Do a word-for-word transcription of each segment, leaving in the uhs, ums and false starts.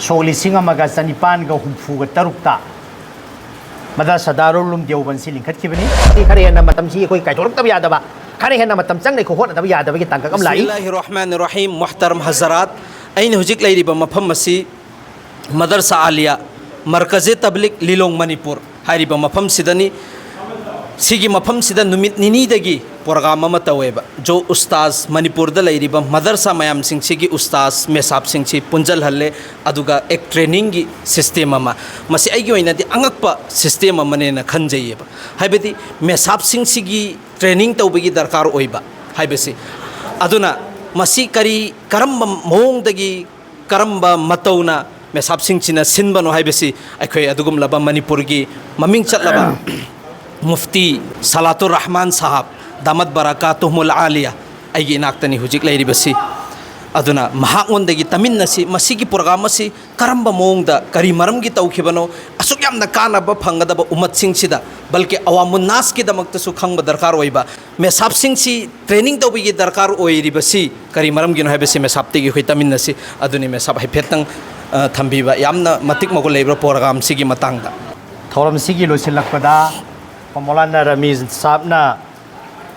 ꯁꯣꯛ ꯂꯤꯁꯤꯡ ꯑꯃꯒ ꯆꯅꯤꯄꯥꯟꯒ ꯍꯨꯝꯐꯨꯒ ꯇꯔꯨꯛꯇ ꯃꯗꯔꯁꯥ ꯗꯥꯔꯨꯜ ꯎꯂꯨꯝ ꯗꯦꯑꯣꯕꯟꯁꯤ ꯂꯤꯡꯈꯠꯈꯤꯕꯅꯤ꯫ ꯈꯔ ꯍꯦꯟꯅ ꯃꯇꯝꯁꯤ ꯑꯩꯈꯣꯏ ꯀꯥꯏꯊꯣꯔꯛꯇꯕ ꯌꯥꯗꯕ, ꯈꯔ ꯍꯦꯟꯅ ꯃꯇꯝ ꯆꯪꯅ ꯑꯩꯈꯣꯏ ꯍꯣꯠꯅꯗꯕ ꯌꯥꯗꯕꯒꯤ ꯇꯥꯡꯀꯛ ꯑꯃ ꯂꯥꯛꯏ꯫ ꯕꯤꯁꯃꯤꯜꯂꯥꯍꯤꯔ ꯔꯍꯃꯥꯅꯤꯔ ꯔꯍꯤꯝ꯫ ꯃꯨꯍꯇꯔꯝ ꯍꯖꯔꯥꯠ, ꯑꯩꯅ ꯍꯧꯖꯤꯛ ꯂꯩꯔꯤꯕ ꯃꯐꯝ ꯑꯁꯤ ꯃꯗꯔꯁꯥ ꯑꯥꯂꯤꯌꯥ ꯃꯔꯀꯖꯦ ꯇꯕ꯭ꯂꯤꯛ ꯂꯤꯂꯣꯡ ꯃꯅꯤꯄꯨꯔ ꯍꯥꯏꯔꯤꯕ ꯃꯐꯝꯁꯤꯗꯅꯤ꯫ ꯁꯤꯒꯤ ꯃꯐꯝꯁꯤꯗ ꯅꯨꯃꯤꯠ ꯅꯤꯅꯤꯗꯒꯤ ꯄ꯭ꯔꯣꯒ꯭ꯔꯥꯝ ꯑꯃ ꯇꯧꯋꯦꯕ꯫ ꯖꯣ ꯎꯁꯇꯥꯖ, ꯃꯅꯤꯄꯨꯔꯗ ꯂꯩꯔꯤꯕ ꯃꯗꯔꯁꯥ ꯃꯌꯥꯝꯁꯤꯡꯁꯤꯒꯤ ꯎꯁꯇꯥꯖ ꯃꯦꯁꯥꯞꯁꯤꯡꯁꯤ ꯄꯨꯟꯖꯜꯍꯜꯂꯦ, ꯑꯗꯨꯒ ꯑꯦꯛ ꯇ꯭ꯔꯦꯅꯤꯡꯒꯤ ꯁꯤꯁꯇꯦꯝ ꯑꯃ꯫ ꯃꯁꯤ ꯑꯩꯒꯤ ꯑꯣꯏꯅꯗꯤ ꯑꯉꯛꯄ ꯁꯤꯁꯇꯦꯝ ꯑꯃꯅꯦꯅ ꯈꯟꯖꯩꯌꯦꯕ꯫ ꯍꯥꯏꯕꯗꯤ ꯃꯦꯁꯥꯞꯁꯤꯡꯁꯤꯒꯤ ꯇ꯭ꯔꯦꯅꯤꯡ ꯇꯧꯕꯒꯤ ꯗꯔꯀꯥꯔ ꯑꯣꯏꯕ ꯍꯥꯏꯕꯁꯤ꯫ ꯑꯗꯨꯅ ꯃꯁꯤ ꯀꯔꯤ, ꯀꯔꯝꯕ ꯃꯑꯣꯡꯗꯒꯤ, ꯀꯔꯝꯕ ꯃꯇꯧꯅ ꯃꯦꯁꯥꯞꯁꯤꯡꯁꯤꯅ ꯁꯤꯟꯕꯅꯣ ꯍꯥꯏꯕꯁꯤ ꯑꯩꯈꯣꯏ ꯑꯗꯨꯒꯨꯝꯂꯕ ꯃꯅꯤꯄꯨꯔꯒꯤ ꯃꯃꯤꯡ ꯆꯠꯂꯕ ꯃꯨꯐꯇꯤ ꯁꯂꯥꯇꯨꯔ ꯔꯍꯃꯥꯟ ꯁꯥꯍꯥꯕ ꯗꯥꯃꯠ ꯕꯔꯥꯀꯥꯇꯨꯍꯨꯃꯨꯜ ꯑꯥꯂꯤꯌꯥ ꯑꯩꯒꯤ ꯏꯅꯥꯛꯇꯅꯤ ꯍꯧꯖꯤꯛ ꯂꯩꯔꯤꯕꯁꯤ꯫ ꯑꯗꯨꯅ ꯃꯍꯥꯛꯉꯣꯟꯗꯒꯤ ꯇꯝꯃꯤꯟꯅꯁꯤ꯫ ꯃꯁꯤꯒꯤ ꯄ꯭ꯔꯣꯒ꯭ꯔꯥꯝ ꯑꯁꯤ ꯀꯔꯝꯕ ꯃꯑꯣꯡꯗ, ꯀꯔꯤ ꯃꯔꯝꯒꯤ ꯇꯧꯈꯤꯕꯅꯣ, ꯑꯁꯨꯛ ꯌꯥꯝꯅ ꯀꯥꯟꯅꯕ ꯐꯪꯒꯗꯕ ꯎꯃꯠꯁꯤꯡꯁꯤꯗ, ꯕꯜꯀꯤ ꯑꯋꯥꯃꯨꯟ ꯅꯥꯁꯀꯤꯗꯃꯛꯇꯁꯨ ꯈꯪꯕ ꯗꯔꯀꯥꯔ ꯑꯣꯏꯕ, ꯃꯦꯁꯥꯞꯁꯤꯡꯁꯤ ꯇ꯭ꯔꯦꯅꯤꯡ ꯇꯧꯕꯒꯤ ꯗꯔꯀꯥꯔ ꯑꯣꯏꯔꯤꯕꯁꯤ ꯀꯔꯤ ꯃꯔꯝꯒꯤꯅꯣ ꯍꯥꯏꯕꯁꯤ ꯃꯦꯁꯥꯞꯇꯒꯤ ꯑꯩꯈꯣꯏ ꯇꯝꯃꯤꯟꯅꯁꯤ꯫ ꯑꯗꯨꯅꯤ ꯃꯦꯁꯥꯞ ꯍꯥꯏꯐꯦꯠꯇꯪ, ꯑ, ꯊꯝꯕꯤꯕ꯫ ꯌꯥꯝꯅ ꯃꯇꯤꯛ ꯃꯒꯨꯟ ꯂꯩꯕ ꯄ꯭ꯔꯣꯒ꯭ꯔꯥꯝꯁꯤꯒꯤ ꯃꯇꯥꯡꯗ꯫ ꯊꯧꯔꯝꯁꯤꯒꯤ ꯂꯣꯏꯁꯤꯜꯂꯛꯄꯗ ꯃꯧꯂꯥꯅꯥ ꯔꯃꯤꯖ ꯁꯥꯍꯕꯅ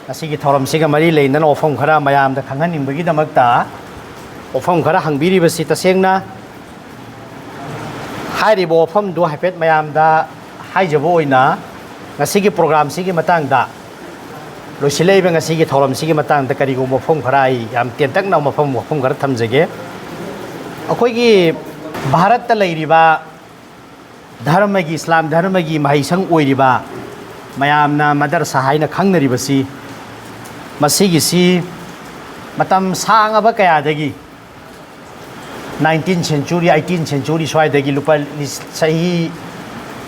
ꯉꯁꯤꯒꯤ ꯊꯧꯔꯝꯁꯤꯒ ꯃꯔꯤ ꯂꯩꯅꯅ ꯋꯥꯐꯝ ꯈꯔ ꯃꯌꯥꯝꯗ ꯈꯪꯍꯟꯅꯤꯡꯕꯒꯤꯗꯃꯛꯇ ꯋꯥꯐꯝ ꯈꯔ ꯍꯪꯕꯤꯔꯤꯕꯁꯤ ꯇꯁꯦꯡꯅ ꯍꯥꯏꯔꯤꯕ ꯋꯥꯐꯝꯗꯨ ꯍꯥꯏꯐꯦꯠ ꯃꯌꯥꯝꯗ ꯍꯥꯏꯖꯕ ꯑꯣꯏꯅ ꯉꯁꯤꯒꯤ ꯄ꯭ꯔꯣꯒ꯭ꯔꯥꯝꯁꯤꯒꯤ ꯃꯇꯥꯡꯗ, ꯂꯣꯏꯁꯤꯜꯂꯛꯏꯕ ꯉꯁꯤꯒꯤ ꯊꯧꯔꯝꯁꯤꯒꯤ ꯃꯇꯥꯡꯗ ꯀꯔꯤꯒꯨꯝꯕ ꯋꯥꯐꯝ ꯈꯔ ꯑꯩ ꯌꯥꯝ ꯇꯦꯟꯇꯛꯅ ꯃꯐꯝ, ꯋꯥꯐꯝ ꯈꯔ ꯊꯝꯖꯒꯦ꯫ ꯑꯩꯈꯣꯏꯒꯤ ꯚꯥꯔꯠꯇ ꯂꯩꯔꯤꯕ ꯙꯔꯃꯒꯤ, ꯏꯁꯂꯥꯝ ꯙꯔꯃꯒꯤ ꯃꯍꯩꯁꯪ ꯑꯣꯏꯔꯤꯕ ꯃꯌꯥꯝꯅ ꯃꯗꯔꯁꯥ ꯍꯥꯏꯅ ꯈꯪꯅꯔꯤꯕꯁꯤ, ꯃꯁꯤꯒꯤꯁꯤ ꯃꯇꯝ ꯁꯥꯡꯉꯕ ꯀꯌꯥꯗꯒꯤ, nineteenth century, eighteenth century ꯁ꯭ꯋꯥꯏꯗꯒꯤ, ꯂꯨꯄꯥ ꯂꯤꯁ-, ꯆꯍꯤ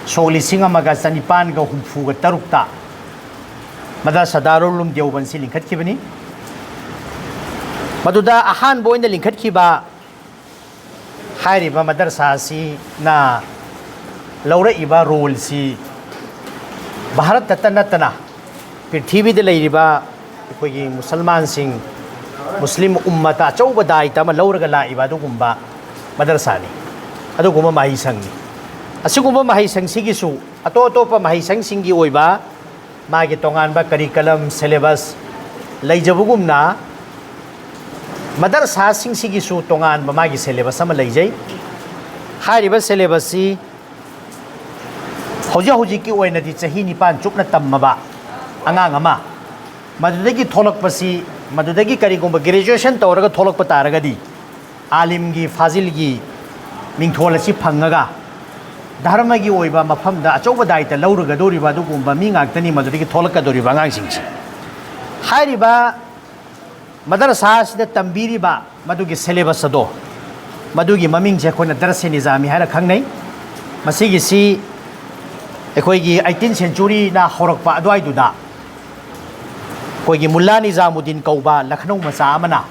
ꯁꯣꯛ ꯂꯤꯁꯤꯡ ꯑꯃꯒ ꯆꯅꯤꯄꯥꯟꯒ ꯍꯨꯝꯐꯨꯒ ꯇꯔꯨꯛꯇ ꯃꯗꯔꯁꯥ ꯗꯥꯔꯨꯜ ꯎꯂꯨꯝ ꯗꯦꯑꯣꯕꯟꯁꯤ ꯂꯤꯡꯈꯠꯈꯤꯕꯅꯤ꯫ ꯃꯗꯨꯗ ꯑꯍꯥꯟꯕ ꯑꯣꯏꯅ ꯂꯤꯡꯈꯠꯈꯤꯕ ꯍꯥꯏꯔꯤꯕ ꯃꯗꯔꯁꯥ ꯑꯁꯤꯅ ꯂꯧꯔꯛꯏꯕ ꯔꯣꯜꯁꯤ ꯚꯥꯔꯠꯇꯇ ꯅꯠꯇꯅ ꯄ꯭ꯔꯤꯊꯤꯕꯤꯗ ꯂꯩꯔꯤꯕ ꯑꯩꯈꯣꯏꯒꯤ ꯃꯨꯁꯜꯃꯥꯟꯁꯤꯡ, ꯃꯨꯁꯂꯤꯝ ꯎꯝꯃꯠꯇ ꯑꯆꯧꯕ ꯗꯥꯏꯇ ꯑꯃ ꯂꯧꯔꯒ ꯂꯥꯛꯏꯕ ꯑꯗꯨꯒꯨꯝꯕ ꯃꯗꯔꯁꯥꯅꯤ꯫ ꯑꯗꯨꯒꯨꯝꯕ ꯃꯍꯩꯁꯪꯅꯤ꯫ ꯑꯁꯤꯒꯨꯝꯕ ꯃꯍꯩꯁꯪꯁꯤꯒꯤꯁꯨ ꯑꯇꯣꯞ ꯑꯇꯣꯞꯄ ꯃꯍꯩꯁꯪꯁꯤꯡꯒꯤ ꯑꯣꯏꯕ ꯃꯥꯒꯤ ꯇꯣꯉꯥꯟꯕ ꯀꯔꯤꯀꯂꯝ, ꯁꯦꯂꯦꯕꯁ ꯂꯩꯖꯕꯒꯨꯝꯅ, ꯃꯗꯔꯁꯥꯁꯤꯡꯁꯤꯒꯤꯁꯨ ꯇꯣꯉꯥꯟꯕ ꯃꯥꯒꯤ ꯁꯦꯂꯦꯕꯁ ꯑꯃ ꯂꯩꯖꯩ꯫ ꯍꯥꯏꯔꯤꯕ ꯁꯦꯂꯦꯕꯁꯁꯤ ꯍꯧꯖꯤꯛ ꯍꯧꯖꯤꯛꯀꯤ ꯑꯣꯏꯅꯗꯤ ꯆꯍꯤ ꯅꯤꯄꯥꯟ ꯆꯨꯞꯅ ꯇꯝꯃꯕ ꯑꯉꯥꯡ ꯑꯃ, ꯃꯗꯨꯗꯒꯤ ꯊꯣꯛꯂꯛꯄꯁꯤ, ꯃꯗꯨꯗꯒꯤ ꯀꯔꯤꯒꯨꯝꯕ ꯒ꯭ꯔꯦꯖꯨꯑꯦꯁꯟ ꯇꯧꯔꯒ ꯊꯣꯛꯂꯛꯄ ꯇꯥꯔꯒꯗꯤ, ꯑꯥꯂꯤꯝꯒꯤ, ꯐꯥꯖꯤꯜꯒꯤ ꯃꯤꯡꯊꯣꯜ ꯑꯁꯤ ꯐꯪꯉꯒ, ꯙꯔꯃꯒꯤ ꯑꯣꯏꯕ ꯃꯐꯝꯗ ꯑꯆꯧꯕ ꯗꯥꯏꯇ ꯂꯧꯔꯒꯗꯧꯔꯤꯕ ꯑꯗꯨꯒꯨꯝꯕ ꯃꯤ ꯉꯥꯛꯇꯅꯤ ꯃꯗꯨꯗꯒꯤ ꯊꯣꯛꯂꯛꯀꯗꯧꯔꯤꯕ ꯑꯉꯥꯡꯁꯤꯡꯁꯤ꯫ ꯍꯥꯏꯔꯤꯕ ꯃꯗꯔꯁꯥ ꯑꯁꯤꯗ ꯇꯝꯕꯤꯔꯤꯕ ꯃꯗꯨꯒꯤ ꯁꯦꯂꯦꯕꯁ ꯑꯗꯣ, ꯃꯗꯨꯒꯤ ꯃꯃꯤꯡꯁꯦ ꯑꯩꯈꯣꯏꯅ ꯗꯔꯁꯦ ꯅꯤꯖꯥꯃꯤ ꯍꯥꯏꯅ ꯈꯪꯅꯩ꯫ ꯃꯁꯤꯒꯤꯁꯤ ꯑꯩꯈꯣꯏꯒꯤ ꯑꯩꯇꯤꯟ ꯁꯦꯟꯆꯨꯔꯤꯅ ꯍꯧꯔꯛꯄ ꯑꯗꯨꯋꯥꯏꯗꯨꯗ ꯑꯩꯈꯣꯏꯒꯤ ꯃꯨꯜꯂꯥ ꯅꯤꯖꯥꯃꯨꯗꯤꯟ ꯀꯧꯕ ꯂꯈꯅꯧ ꯃꯆꯥ ꯑꯃꯅ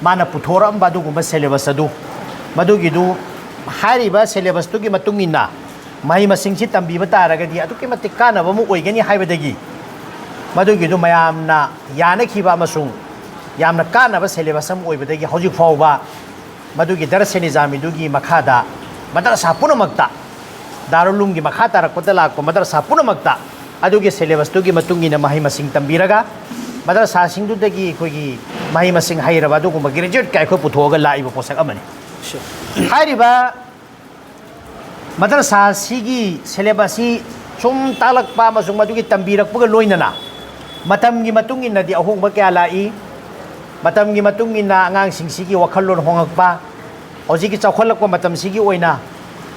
ꯃꯥꯅ ꯄꯨꯊꯣꯔꯛꯑꯝꯕ ꯑꯗꯨꯒꯨꯝꯕ ꯁꯦꯂꯦꯕꯁ ꯑꯗꯨ, ꯃꯗꯨꯒꯤꯗꯨ, ꯍꯥꯏꯔꯤꯕ ꯁꯦꯂꯦꯕꯁꯇꯨꯒꯤ ꯃꯇꯨꯡ ꯏꯟꯅ ꯃꯍꯩ ꯃꯁꯤꯡꯁꯤ ꯇꯝꯕꯤꯕ ꯇꯥꯔꯒꯗꯤ ꯑꯗꯨꯛꯀꯤ ꯃꯇꯤꯛ ꯀꯥꯟꯅꯕ ꯑꯃ ꯑꯣꯏꯒꯅꯤ ꯍꯥꯏꯕꯗꯒꯤ ꯃꯗꯨꯒꯤꯗꯨ ꯃꯌꯥꯝꯅ ꯌꯥꯅꯈꯤꯕ ꯑꯃꯁꯨꯡ ꯌꯥꯝꯅ ꯀꯥꯟꯅꯕ ꯁꯦꯂꯦꯕꯁ ꯑꯃ ꯑꯣꯏꯕꯗꯒꯤ ꯍꯧꯖꯤꯛ ꯐꯥꯎꯕ ꯃꯗꯨꯒꯤ ꯗꯔꯁꯦ ꯅꯤꯖꯥꯃꯤꯗꯨꯒꯤ ꯃꯈꯥꯗ ꯃꯗꯔꯁꯥ ꯄꯨꯝꯅꯃꯛꯇ, ꯗꯥꯔꯨꯂꯨꯝꯒꯤ ꯃꯈꯥ ꯇꯥꯔꯛꯄꯗ ꯂꯥꯛꯄ ꯃꯗꯔꯁꯥ ꯄꯨꯝꯅꯃꯛꯇ ꯑꯗꯨꯒꯤ ꯁꯦꯂꯦꯕꯁꯇꯨꯒꯤ ꯃꯇꯨꯡ ꯏꯟꯅ ꯃꯍꯩ ꯃꯁꯤꯡ ꯇꯝꯕꯤꯔꯒ, ꯃꯗꯔꯁꯥꯁꯤꯡꯗꯨꯗꯒꯤ ꯑꯩꯈꯣꯏꯒꯤ ꯃꯍꯩ ꯃꯁꯤꯡ ꯍꯩꯔꯕ ꯑꯗꯨꯒꯨꯝꯕ ꯒ꯭ꯔꯦꯖꯨꯑꯦꯠ ꯀꯌꯥ ꯑꯩꯈꯣꯏ ꯄꯨꯊꯣꯛꯑꯒ ꯂꯥꯛꯏꯕ ꯄꯣꯠꯁꯛ ꯑꯃꯅꯤ꯫ ꯍꯥꯏꯔꯤꯕ ꯃꯗꯔꯁꯥꯁꯤꯒꯤ ꯁꯦꯂꯦꯕꯁꯁꯤ ꯁꯨꯝ ꯇꯥꯛꯂꯛꯄ ꯑꯃꯁꯨꯡ ꯃꯗꯨꯒꯤ ꯇꯝꯕꯤꯔꯛꯄꯒ ꯂꯣꯏꯅꯅ ꯃꯇꯝꯒꯤ ꯃꯇꯨꯡ ꯏꯟꯅꯗꯤ ꯑꯍꯣꯡꯕ ꯀꯌꯥ ꯂꯥꯛꯏ꯫ ꯃꯇꯝꯒꯤ ꯃꯇꯨꯡ ꯏꯟꯅ ꯑꯉꯥꯡꯁꯤꯡꯁꯤꯒꯤ ꯋꯥꯈꯜꯂꯣꯟ ꯍꯣꯡꯉꯛꯄ, ꯍꯧꯖꯤꯛꯀꯤ ꯆꯥꯎꯈꯠꯂꯛꯄ ꯃꯇꯝꯁꯤꯒꯤ ꯑꯣꯏꯅ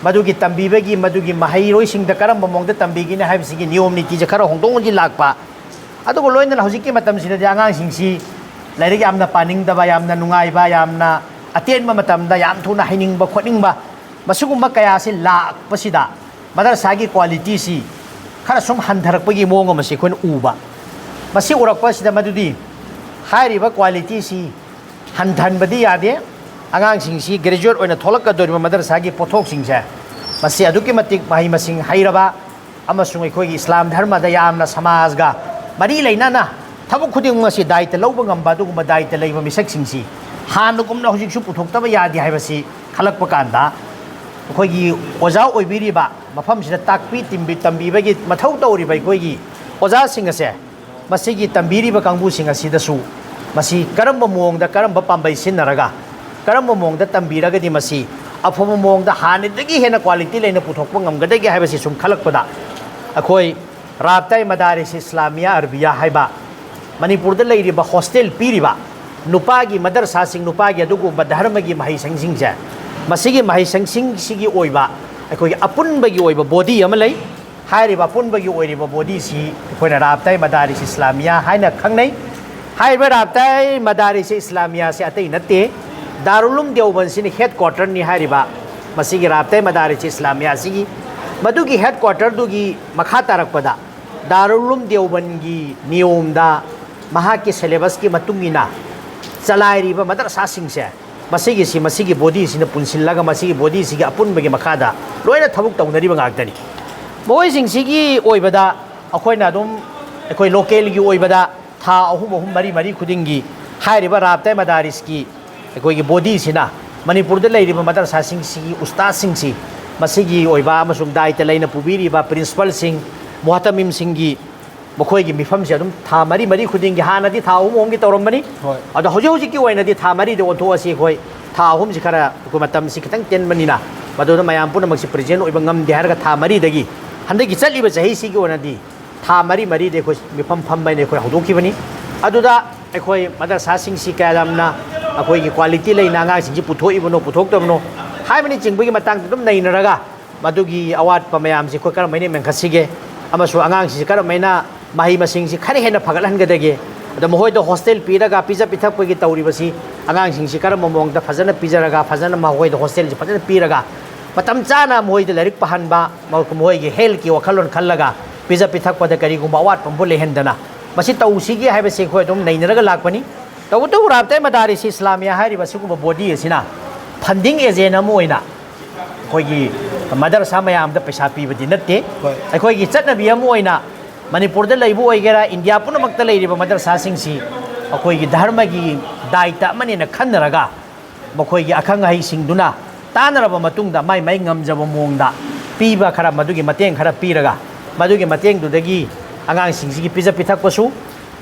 ꯃꯗꯨꯒꯤ ꯇꯝꯕꯤꯕꯒꯤ, ꯃꯗꯨꯒꯤ ꯃꯍꯩꯔꯣꯏꯁꯤꯡꯗ ꯀꯔꯝꯕ ꯃꯑꯣꯡꯗ ꯇꯝꯕꯤꯒꯅꯤ ꯍꯥꯏꯕꯁꯤꯒꯤ ꯅꯤꯌꯣꯝ ꯅꯤꯇꯤꯁꯦ ꯈꯔ ꯍꯣꯡꯗꯣꯛ ꯍꯣꯡꯖꯤꯟ ꯂꯥꯛꯄ꯫ ꯑꯗꯨꯒ ꯂꯣꯏꯅꯅ ꯍꯧꯖꯤꯛꯀꯤ ꯃꯇꯝꯁꯤꯗꯗꯤ ꯑꯉꯥꯡꯁꯤꯡꯁꯤ ꯂꯥꯏꯔꯤꯛ ꯌꯥꯝꯅ ꯄꯥꯅꯤꯡꯗꯕ, ꯌꯥꯝꯅ ꯅꯨꯡꯉꯥꯏꯕ, ꯌꯥꯝꯅ ꯑꯇꯦꯟꯕ ꯃꯇꯝꯗ ꯌꯥꯝ ꯊꯨꯅ ꯍꯩꯅꯤꯡꯕ ꯈꯣꯠꯅꯤꯡꯕ, ꯃꯁꯤꯒꯨꯝꯕ ꯀꯌꯥꯁꯤ ꯂꯥꯛꯄꯁꯤꯗ ꯃꯗꯔꯁꯥꯒꯤ ꯀ꯭ꯋꯥꯂꯤꯇꯤꯁꯤ ꯈꯔ ꯁꯨꯝ ꯍꯟꯊꯔꯛꯄꯒꯤ ꯃꯑꯣꯡ ꯑꯃꯁꯤ ꯑꯩꯈꯣꯏꯅ ꯎꯕ꯫ ꯃꯁꯤ ꯎꯔꯛꯄꯁꯤꯗ ꯃꯗꯨꯗꯤ ꯍꯥꯏꯔꯤꯕ ꯀ꯭ꯋꯥꯂꯤꯇꯤꯁꯤ ꯍꯟꯊꯍꯟꯕꯗꯤ ꯌꯥꯗꯦ꯫ ꯑꯉꯥꯡꯁꯤꯡꯁꯤ ꯒ꯭ꯔꯦꯖꯨꯑꯦꯠ ꯑꯣꯏꯅ ꯊꯣꯛꯂꯛꯀꯗꯧꯔꯤꯕ ꯃꯗꯔꯁꯥꯒꯤ ꯄꯣꯠꯊꯣꯛꯁꯤꯡꯁꯦ, ꯃꯁꯤ ꯑꯗꯨꯛꯀꯤ ꯃꯇꯤꯛ ꯃꯍꯩ ꯃꯁꯤꯡ ꯍꯩꯔꯕ ꯑꯃꯁꯨꯡ ꯑꯩꯈꯣꯏꯒꯤ ꯏꯁꯂꯥꯝ ꯙꯔꯃꯗ ꯌꯥꯝꯅ ꯁꯃꯥꯖꯒ ꯃꯔꯤ ꯂꯩꯅꯅ ꯊꯕꯛ ꯈꯨꯗꯤꯡꯃꯛ ꯑꯁꯤ ꯗꯥꯏꯇ ꯂꯧꯕ ꯉꯝꯕ ꯑꯗꯨꯒꯨꯝꯕ ꯗꯥꯏꯇ ꯂꯩꯕ ꯃꯤꯁꯛꯁꯤꯡꯁꯤ ꯍꯥꯟꯅꯒꯨꯝꯅ ꯍꯧꯖꯤꯛꯁꯨ ꯄꯨꯊꯣꯛꯇꯕ ꯌꯥꯗꯦ ꯍꯥꯏꯕꯁꯤ ꯈꯜꯂꯛꯄ ꯀꯥꯟꯗ, ꯑꯩꯈꯣꯏꯒꯤ ꯑꯣꯖꯥ ꯑꯣꯏꯕꯤꯔꯤꯕ, ꯃꯐꯝꯁꯤꯗ ꯇꯥꯛꯄꯤ ꯇꯤꯝꯕꯤ-, ꯇꯝꯕꯤꯕꯒꯤ ꯃꯊꯧ ꯇꯧꯔꯤꯕ ꯑꯩꯈꯣꯏꯒꯤ ꯑꯣꯖꯥꯁꯤꯡ ꯑꯁꯦ, ꯃꯁꯤꯒꯤ ꯇꯝꯕꯤꯔꯤꯕ ꯀꯥꯡꯕꯨꯁꯤꯡ ꯑꯁꯤꯗꯁꯨ ꯃꯁꯤ ꯀꯔꯝꯕ ꯃꯑꯣꯡꯗ, ꯀꯔꯝꯕ ꯄꯥꯝꯕꯩ ꯁꯤꯖꯤꯟꯅꯔꯒ, ꯀꯔꯝꯕ ꯃꯑꯣꯡꯗ ꯇꯝꯕꯤꯔꯒꯗꯤ ꯃꯁꯤ ꯑꯐꯕ ꯃꯑꯣꯡꯗ ꯍꯥꯟꯅꯗꯒꯤ ꯍꯦꯟꯅ ꯀ꯭ꯋꯥꯂꯤꯇꯤ ꯂꯩꯅ ꯄꯨꯊꯣꯛꯄ ꯉꯝꯒꯗꯒꯦ ꯍꯥꯏꯕꯁꯤ ꯁꯨꯝ ꯈꯜꯂꯛꯄꯗ, ꯑꯩꯈꯣꯏ ꯔꯥꯕꯇꯥꯏ ꯃꯗꯥꯔꯤꯁ ꯏꯁꯂꯥꯃꯤꯌꯥ ꯑꯔꯕꯤꯌꯥ ꯍꯥꯏꯕ ꯃꯅꯤꯄꯨꯔꯗ ꯂꯩꯔꯤꯕ ꯍꯣꯁꯇꯦꯜ ꯄꯤꯔꯤꯕ ꯅꯨꯄꯥꯒꯤ ꯃꯗꯔꯁꯥꯁꯤꯡ, ꯅꯨꯄꯥꯒꯤ ꯑꯗꯨꯒꯨꯝꯕ ꯙꯔꯃꯒꯤ ꯃꯍꯩꯁꯪꯁꯤꯡꯁꯦ, ꯃꯁꯤꯒꯤ ꯃꯍꯩꯁꯪꯁꯤꯡꯁꯤꯒꯤ ꯑꯣꯏꯕ ꯑꯩꯈꯣꯏꯒꯤ ꯑꯄꯨꯟꯕꯒꯤ ꯑꯣꯏꯕ ꯕꯣꯗꯤ ꯑꯃ ꯂꯩ꯫ ꯍꯥꯏꯔꯤꯕ ꯑꯄꯨꯟꯕꯒꯤ ꯑꯣꯏꯔꯤꯕ ꯕꯣꯗꯤꯁꯤ ꯑꯩꯈꯣꯏꯅ ꯔꯥꯕꯇꯥꯏ ꯃꯗꯥꯔꯤꯁ ꯏꯁꯂꯥꯃꯤꯌꯥ ꯍꯥꯏꯅ ꯈꯪꯅꯩ꯫ ꯍꯥꯏꯔꯤꯕ ꯔꯥꯕꯇꯥꯏ ꯃꯗꯥꯔꯤꯁ ꯏꯁꯂꯥꯃꯤꯌꯥꯁꯤ ꯑꯇꯩ ꯅꯠꯇꯦ, ꯗꯥꯔꯨꯂꯨꯝ ꯗꯦꯎꯕꯟꯁꯤꯅ ꯍꯦꯗ ꯀ꯭ꯋꯥꯇꯔꯅꯤ ꯍꯥꯏꯔꯤꯕ ꯃꯁꯤꯒꯤ ꯔꯥꯕꯇꯥꯏ ꯃꯗꯥꯔꯤꯁ ꯏꯁꯂꯥꯃꯤꯌꯥꯁꯤꯒꯤ꯫ ꯃꯗꯨꯒꯤ ꯍꯦꯗ ꯀ꯭ꯋꯥꯇꯔꯗꯨꯒꯤ ꯃꯈꯥ ꯇꯥꯔꯛꯄꯗ ꯗꯥꯔꯨꯂꯨꯝ ꯗꯦꯎꯕꯟꯒꯤ ꯅꯤꯌꯣꯝꯗ, ꯃꯍꯥꯛꯀꯤ ꯁꯦꯂꯦꯕꯁꯀꯤ ꯃꯇꯨꯡ ꯏꯟꯅ ꯆꯂꯥꯏꯔꯤꯕ ꯃꯗꯔꯁꯥꯁꯤꯡꯁꯦ, ꯃꯁꯤꯒꯤꯁꯤ, ꯃꯁꯤꯒꯤ ꯕꯣꯗꯤꯁꯤꯅ ꯄꯨꯟꯁꯤꯜꯂꯒ, ꯃꯁꯤꯒꯤ ꯕꯣꯗꯤꯁꯤꯒꯤ ꯑꯄꯨꯟꯕꯒꯤ ꯃꯈꯥꯗ ꯂꯣꯏꯅ ꯊꯕꯛ ꯇꯧꯅꯔꯤꯕ ꯉꯥꯛꯇꯅꯤ꯫ ꯃꯈꯣꯏꯁꯤꯡꯁꯤꯒꯤ ꯑꯣꯏꯕꯗ ꯑꯩꯈꯣꯏꯅ ꯑꯗꯨꯝ, ꯑꯩꯈꯣꯏ ꯂꯣꯀꯦꯜꯒꯤ ꯑꯣꯏꯕꯗ ꯊꯥ ꯑꯍꯨꯝ, ꯑꯍꯨꯝ, ꯃꯔꯤ, ꯃꯔꯤ ꯈꯨꯗꯤꯡꯒꯤ ꯍꯥꯏꯔꯤꯕ ꯔꯥꯕꯇꯥꯏ ꯃꯗꯥꯔꯤꯁꯀꯤ ꯑꯩꯈꯣꯏꯒꯤ ꯕꯣꯗꯤꯁꯤꯅ ꯃꯅꯤꯄꯨꯔꯗ ꯂꯩꯔꯤꯕ ꯃꯗꯔꯁꯥꯁꯤꯡꯁꯤꯒꯤ ꯎꯁꯇꯥꯗꯁꯤꯡꯁꯤ, ꯃꯁꯤꯒꯤ ꯑꯣꯏꯕ ꯑꯃꯁꯨꯡ ꯗꯥꯏꯇ ꯂꯩꯅ ꯄꯨꯕꯤꯔꯤꯕ ꯄ꯭ꯔꯤꯟꯁꯤꯄꯥꯜꯁꯤꯡ, ꯃꯨꯍꯇꯃꯤꯝꯁꯤꯡꯒꯤ, ꯃꯈꯣꯏꯒꯤ ꯃꯤꯐꯝꯁꯦ ꯑꯗꯨꯝ ꯊꯥ ꯃꯔꯤ, ꯃꯔꯤ ꯈꯨꯗꯤꯡꯒꯤ, ꯍꯥꯟꯅꯗꯤ ꯊꯥ ꯑꯍꯨꯝ ꯑꯍꯨꯝꯒꯤ ꯇꯧꯔꯝꯕꯅꯤ꯫ ꯍꯣꯏ꯫ ꯑꯗꯣ ꯍꯧꯖꯤꯛ ꯍꯧꯖꯤꯛꯀꯤ ꯑꯣꯏꯅꯗꯤ ꯊꯥ ꯃꯔꯤꯗ ꯑꯣꯟꯊꯣꯛꯑꯁꯤ꯫ ꯑꯩꯈꯣꯏ ꯊꯥ ꯑꯍꯨꯝꯁꯤ ꯈꯔ, ꯑꯩꯈꯣꯏ ꯃꯇꯝꯁꯤ ꯈꯤꯇꯪ ꯇꯦꯟꯕꯅꯤꯅ, ꯃꯗꯨꯗ ꯃꯌꯥꯝ ꯄꯨꯝꯅꯃꯛꯁꯤ ꯄ꯭ꯔꯦꯖꯦꯟ ꯑꯣꯏꯕ ꯉꯝꯗꯦ ꯍꯥꯏꯔꯒ ꯊꯥ ꯃꯔꯤꯗꯒꯤ, ꯍꯟꯗꯛꯀꯤ ꯆꯠꯂꯤꯕ ꯆꯍꯤꯁꯤꯒꯤ ꯑꯣꯏꯅꯗꯤ ꯊꯥ ꯃꯔꯤ ꯃꯔꯤꯗꯤ ꯑꯩꯈꯣꯏ ꯃꯤꯐꯝ ꯐꯝꯕ ꯍꯥꯏꯅ ꯑꯩꯈꯣꯏ ꯍꯧꯗꯣꯛꯈꯤꯕꯅꯤ꯫ ꯑꯗꯨꯗ ꯑꯩꯈꯣꯏ ꯃꯗꯔꯁꯥꯁꯤꯡꯁꯤ ꯀꯌꯥ ꯌꯥꯝꯅ ꯑꯩꯈꯣꯏꯒꯤ ꯀ꯭ꯋꯥꯂꯤꯇꯤ ꯂꯩꯅ ꯑꯉꯥꯡꯁꯤꯡꯁꯤ ꯄꯨꯊꯣꯛꯏꯕꯅꯣ, ꯄꯨꯊꯣꯛꯇꯕꯅꯣ ꯍꯥꯏꯕꯅꯆꯤꯡꯕꯒꯤ ꯃꯇꯥꯡꯗ ꯑꯗꯨꯝ ꯅꯩꯅꯔꯒ, ꯃꯗꯨꯒꯤ ꯑꯋꯥꯠꯄ ꯃꯌꯥꯝꯁꯤ ꯑꯩꯈꯣꯏ ꯀꯔꯝ ꯍꯥꯏꯅ ꯃꯦꯟꯈꯠꯁꯤꯒꯦ, ꯑꯃꯁꯨꯡ ꯑꯉꯥꯡꯁꯤꯡꯁꯤ ꯀꯔꯝ ꯍꯥꯏꯅ ꯃꯍꯩ ꯃꯁꯤꯡꯁꯤ ꯈꯔ ꯍꯦꯟꯅ ꯐꯒꯠꯍꯟꯒꯗꯒꯦ, ꯑꯗ ꯃꯈꯣꯏꯗ ꯍꯣꯁꯇꯦꯜ ꯄꯤꯔꯒ ꯄꯤꯖ ꯄꯤꯊꯛꯄꯒꯤ ꯇꯧꯔꯤꯕꯁꯤ, ꯑꯉꯥꯡꯁꯤꯡꯁꯤ ꯀꯔꯝꯕ ꯃꯑꯣꯡꯗ ꯐꯖꯅ ꯄꯤꯖꯔꯒ, ꯐꯖꯅ ꯃꯈꯣꯏꯗ ꯍꯣꯁꯇꯦꯜꯁꯤ ꯐꯖꯅ ꯄꯤꯔꯒ, ꯃꯇꯝ ꯆꯥꯅ ꯃꯈꯣꯏꯗ ꯂꯥꯏꯔꯤꯛ ꯄꯥꯍꯟꯕ, ꯃꯈꯣꯏꯒꯤ ꯍꯦꯜꯊꯀꯤ ꯋꯥꯈꯜꯂꯣꯟ ꯈꯜꯂꯒ ꯄꯤꯖ ꯄꯤꯊꯛꯄꯗ ꯀꯔꯤꯒꯨꯝꯕ ꯑꯋꯥꯠꯄ ꯑꯃꯕꯨ ꯂꯩꯍꯟꯗꯅ ꯃꯁꯤ ꯇꯧꯁꯤꯒꯦ ꯍꯥꯏꯕꯁꯤ ꯑꯩꯈꯣꯏ ꯑꯗꯨꯝ ꯅꯩꯅꯔꯒ ꯂꯥꯛꯄꯅꯤ꯫ ꯇꯧꯕꯇꯕꯨ ꯔꯥꯕꯇꯥꯏ ꯃꯗꯥꯔꯤꯁ ꯏꯁꯂꯥꯃꯤꯌꯥ ꯍꯥꯏꯔꯤꯕ ꯁꯤꯒꯨꯝꯕ ꯕꯣꯗꯤ ꯑꯁꯤꯅ ꯐꯟꯗꯤꯡ ꯑꯦꯖꯦꯟ ꯑꯃ ꯑꯣꯏꯅ ꯑꯩꯈꯣꯏꯒꯤ ꯃꯗꯔꯁꯥ ꯃꯌꯥꯝꯗ ꯄꯩꯁꯥ ꯄꯤꯕꯗꯤ ꯅꯠꯇꯦ꯫ ꯍꯣꯏ꯫ ꯑꯩꯈꯣꯏꯒꯤ ꯆꯠꯅꯕꯤ ꯑꯃ ꯑꯣꯏꯅ ꯃꯅꯤꯄꯨꯔꯗ ꯂꯩꯕ ꯑꯣꯏꯒꯦꯔꯥ, ꯏꯟꯗꯤꯌꯥ ꯄꯨꯝꯅꯃꯛꯇ ꯂꯩꯔꯤꯕ ꯃꯗꯔꯁꯥꯁꯤꯡꯁꯤ ꯑꯩꯈꯣꯏꯒꯤ ꯙꯔꯃꯒꯤ ꯗꯥꯏꯇ ꯑꯃꯅꯦꯅ ꯈꯟꯅꯔꯒ, ꯃꯈꯣꯏꯒꯤ ꯑꯈꯪ ꯑꯍꯩꯁꯤꯡꯗꯨꯅ ꯆꯥꯅꯔꯕ ꯃꯇꯨꯡꯗ ꯃꯥꯏ ꯃꯥꯏ ꯉꯝꯖꯕ ꯃꯑꯣꯡꯗ ꯄꯤꯕ ꯈꯔ, ꯃꯗꯨꯒꯤ ꯃꯇꯦꯡ ꯈꯔ ꯄꯤꯔꯒ, ꯃꯗꯨꯒꯤ ꯃꯇꯦꯡꯗꯨꯗꯒꯤ ꯑꯉꯥꯡꯁꯤꯡꯁꯤꯒꯤ ꯄꯤꯖ ꯄꯤꯊꯛꯄꯁꯨ,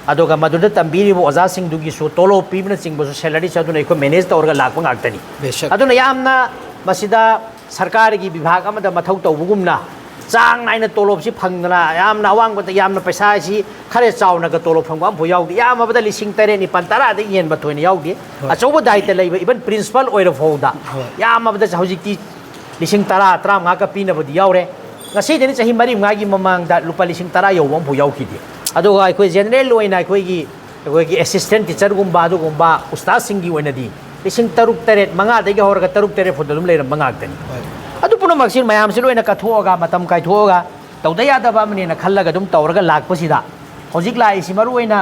ꯑꯗꯨꯒ ꯃꯗꯨꯗ ꯇꯝꯕꯤꯔꯤꯕ ꯑꯣꯖꯥꯁꯤꯡꯗꯨꯒꯤꯁꯨ ꯇꯣꯂꯣꯞ ꯄꯤꯕꯅꯆꯤꯡꯕꯁꯨ, ꯁꯦꯂꯔꯤꯁꯨ, ꯑꯗꯨꯅ ꯑꯩꯈꯣꯏ ꯃꯦꯅꯦꯖ ꯇꯧꯔꯒ ꯂꯥꯛꯄ ꯉꯥꯛꯇꯅꯤ꯫ ꯕꯦꯁꯛ꯫ ꯑꯗꯨꯅ ꯌꯥꯝꯅ ꯃꯁꯤꯗ ꯁꯔꯀꯥꯔꯒꯤ ꯕꯤꯚꯥꯒ ꯑꯃꯗ ꯃꯊꯧ ꯇꯧꯕꯒꯨꯝꯅ ꯆꯥꯡ ꯅꯥꯏꯅ ꯇꯣꯂꯣꯞꯁꯤ ꯐꯪꯗꯅ ꯌꯥꯝꯅ ꯑꯋꯥꯡꯕꯗ, ꯌꯥꯝꯅ ꯄꯩꯁꯥꯁꯤ ꯈꯔ ꯆꯥꯎꯅꯒ ꯇꯣꯂꯣꯞ ꯐꯪꯕ ꯑꯃꯐꯥꯎ ꯌꯥꯎꯗꯦ꯫ ꯌꯥꯝꯃꯕꯗ ꯂꯤꯁꯤꯡ ꯇꯔꯦꯠ, ꯅꯤꯄꯥꯜ, ꯇꯔꯥꯗꯒꯤ ꯍꯦꯟꯕ ꯊꯣꯏꯅ ꯌꯥꯎꯗꯦ꯫ ꯍꯣꯏ꯫ ꯑꯆꯧꯕ ꯗꯥꯏꯇ ꯂꯩꯕ, ꯏꯚꯟ ꯄ꯭ꯔꯤꯟꯁꯤꯄꯥꯜ ꯑꯣꯏꯔ ꯐꯥꯎꯗ ꯍꯣꯏ꯫ ꯌꯥꯝꯃꯕꯗ ꯍꯧꯖꯤꯛꯇꯤ ꯂꯤꯁꯤꯡ ꯇꯔꯥ, ꯇꯔꯥꯃꯉꯥꯒ ꯄꯤꯅꯕꯗꯤ ꯌꯥꯎꯔꯦ꯫ ꯉꯁꯤꯗꯅꯤ, ꯆꯍꯤ ꯃꯔꯤ ꯃꯉꯥꯒꯤ ꯃꯃꯥꯡꯗ ꯂꯨꯄꯥ ꯂꯤꯁꯤꯡ ꯇꯔꯥ ꯌꯧꯕ ꯑꯃꯐꯥꯎ ꯌꯥꯎꯈꯤꯗꯦ꯫ ꯑꯗꯨꯒ ꯑꯩꯈꯣꯏ ꯖꯦꯅꯔꯦꯜ ꯑꯣꯏꯅ ꯑꯩꯈꯣꯏꯒꯤ, ꯑꯩꯈꯣꯏꯒꯤ ꯑꯦꯁꯤꯁꯇꯦꯟ ꯇꯤꯆꯔꯒꯨꯝꯕ, ꯑꯗꯨꯒꯨꯝꯕ ꯎꯁꯇꯥꯗꯁꯤꯡꯒꯤ ꯑꯣꯏꯅꯗꯤ ꯂꯤꯁꯤꯡ ꯇꯔꯨꯛ, ꯇꯔꯦꯠ, ꯃꯉꯥꯗꯒꯤ ꯍꯧꯔꯒ ꯇꯔꯨꯛ, ꯇꯔꯦꯠ ꯐꯥꯎꯗ ꯑꯗꯨꯝ ꯂꯩꯔꯝꯕ ꯉꯥꯛꯇꯅꯤ꯫ ꯍꯣꯏ꯫ ꯑꯗꯨ ꯄꯨꯝꯅꯃꯛꯁꯤ ꯃꯌꯥꯝꯁꯤ ꯂꯣꯏꯅ ꯀꯠꯊꯣꯛꯑꯒ, ꯃꯇꯝ ꯀꯥꯏꯊꯣꯛꯑꯒ ꯇꯧꯗ ꯌꯥꯗꯕ ꯑꯃꯅꯦꯅ ꯈꯜꯂꯒ ꯑꯗꯨꯝ ꯇꯧꯔꯒ ꯂꯥꯛꯄꯁꯤꯗ, ꯍꯧꯖꯤꯛ ꯂꯥꯛꯏꯁꯤ ꯃꯔꯨ ꯑꯣꯏꯅ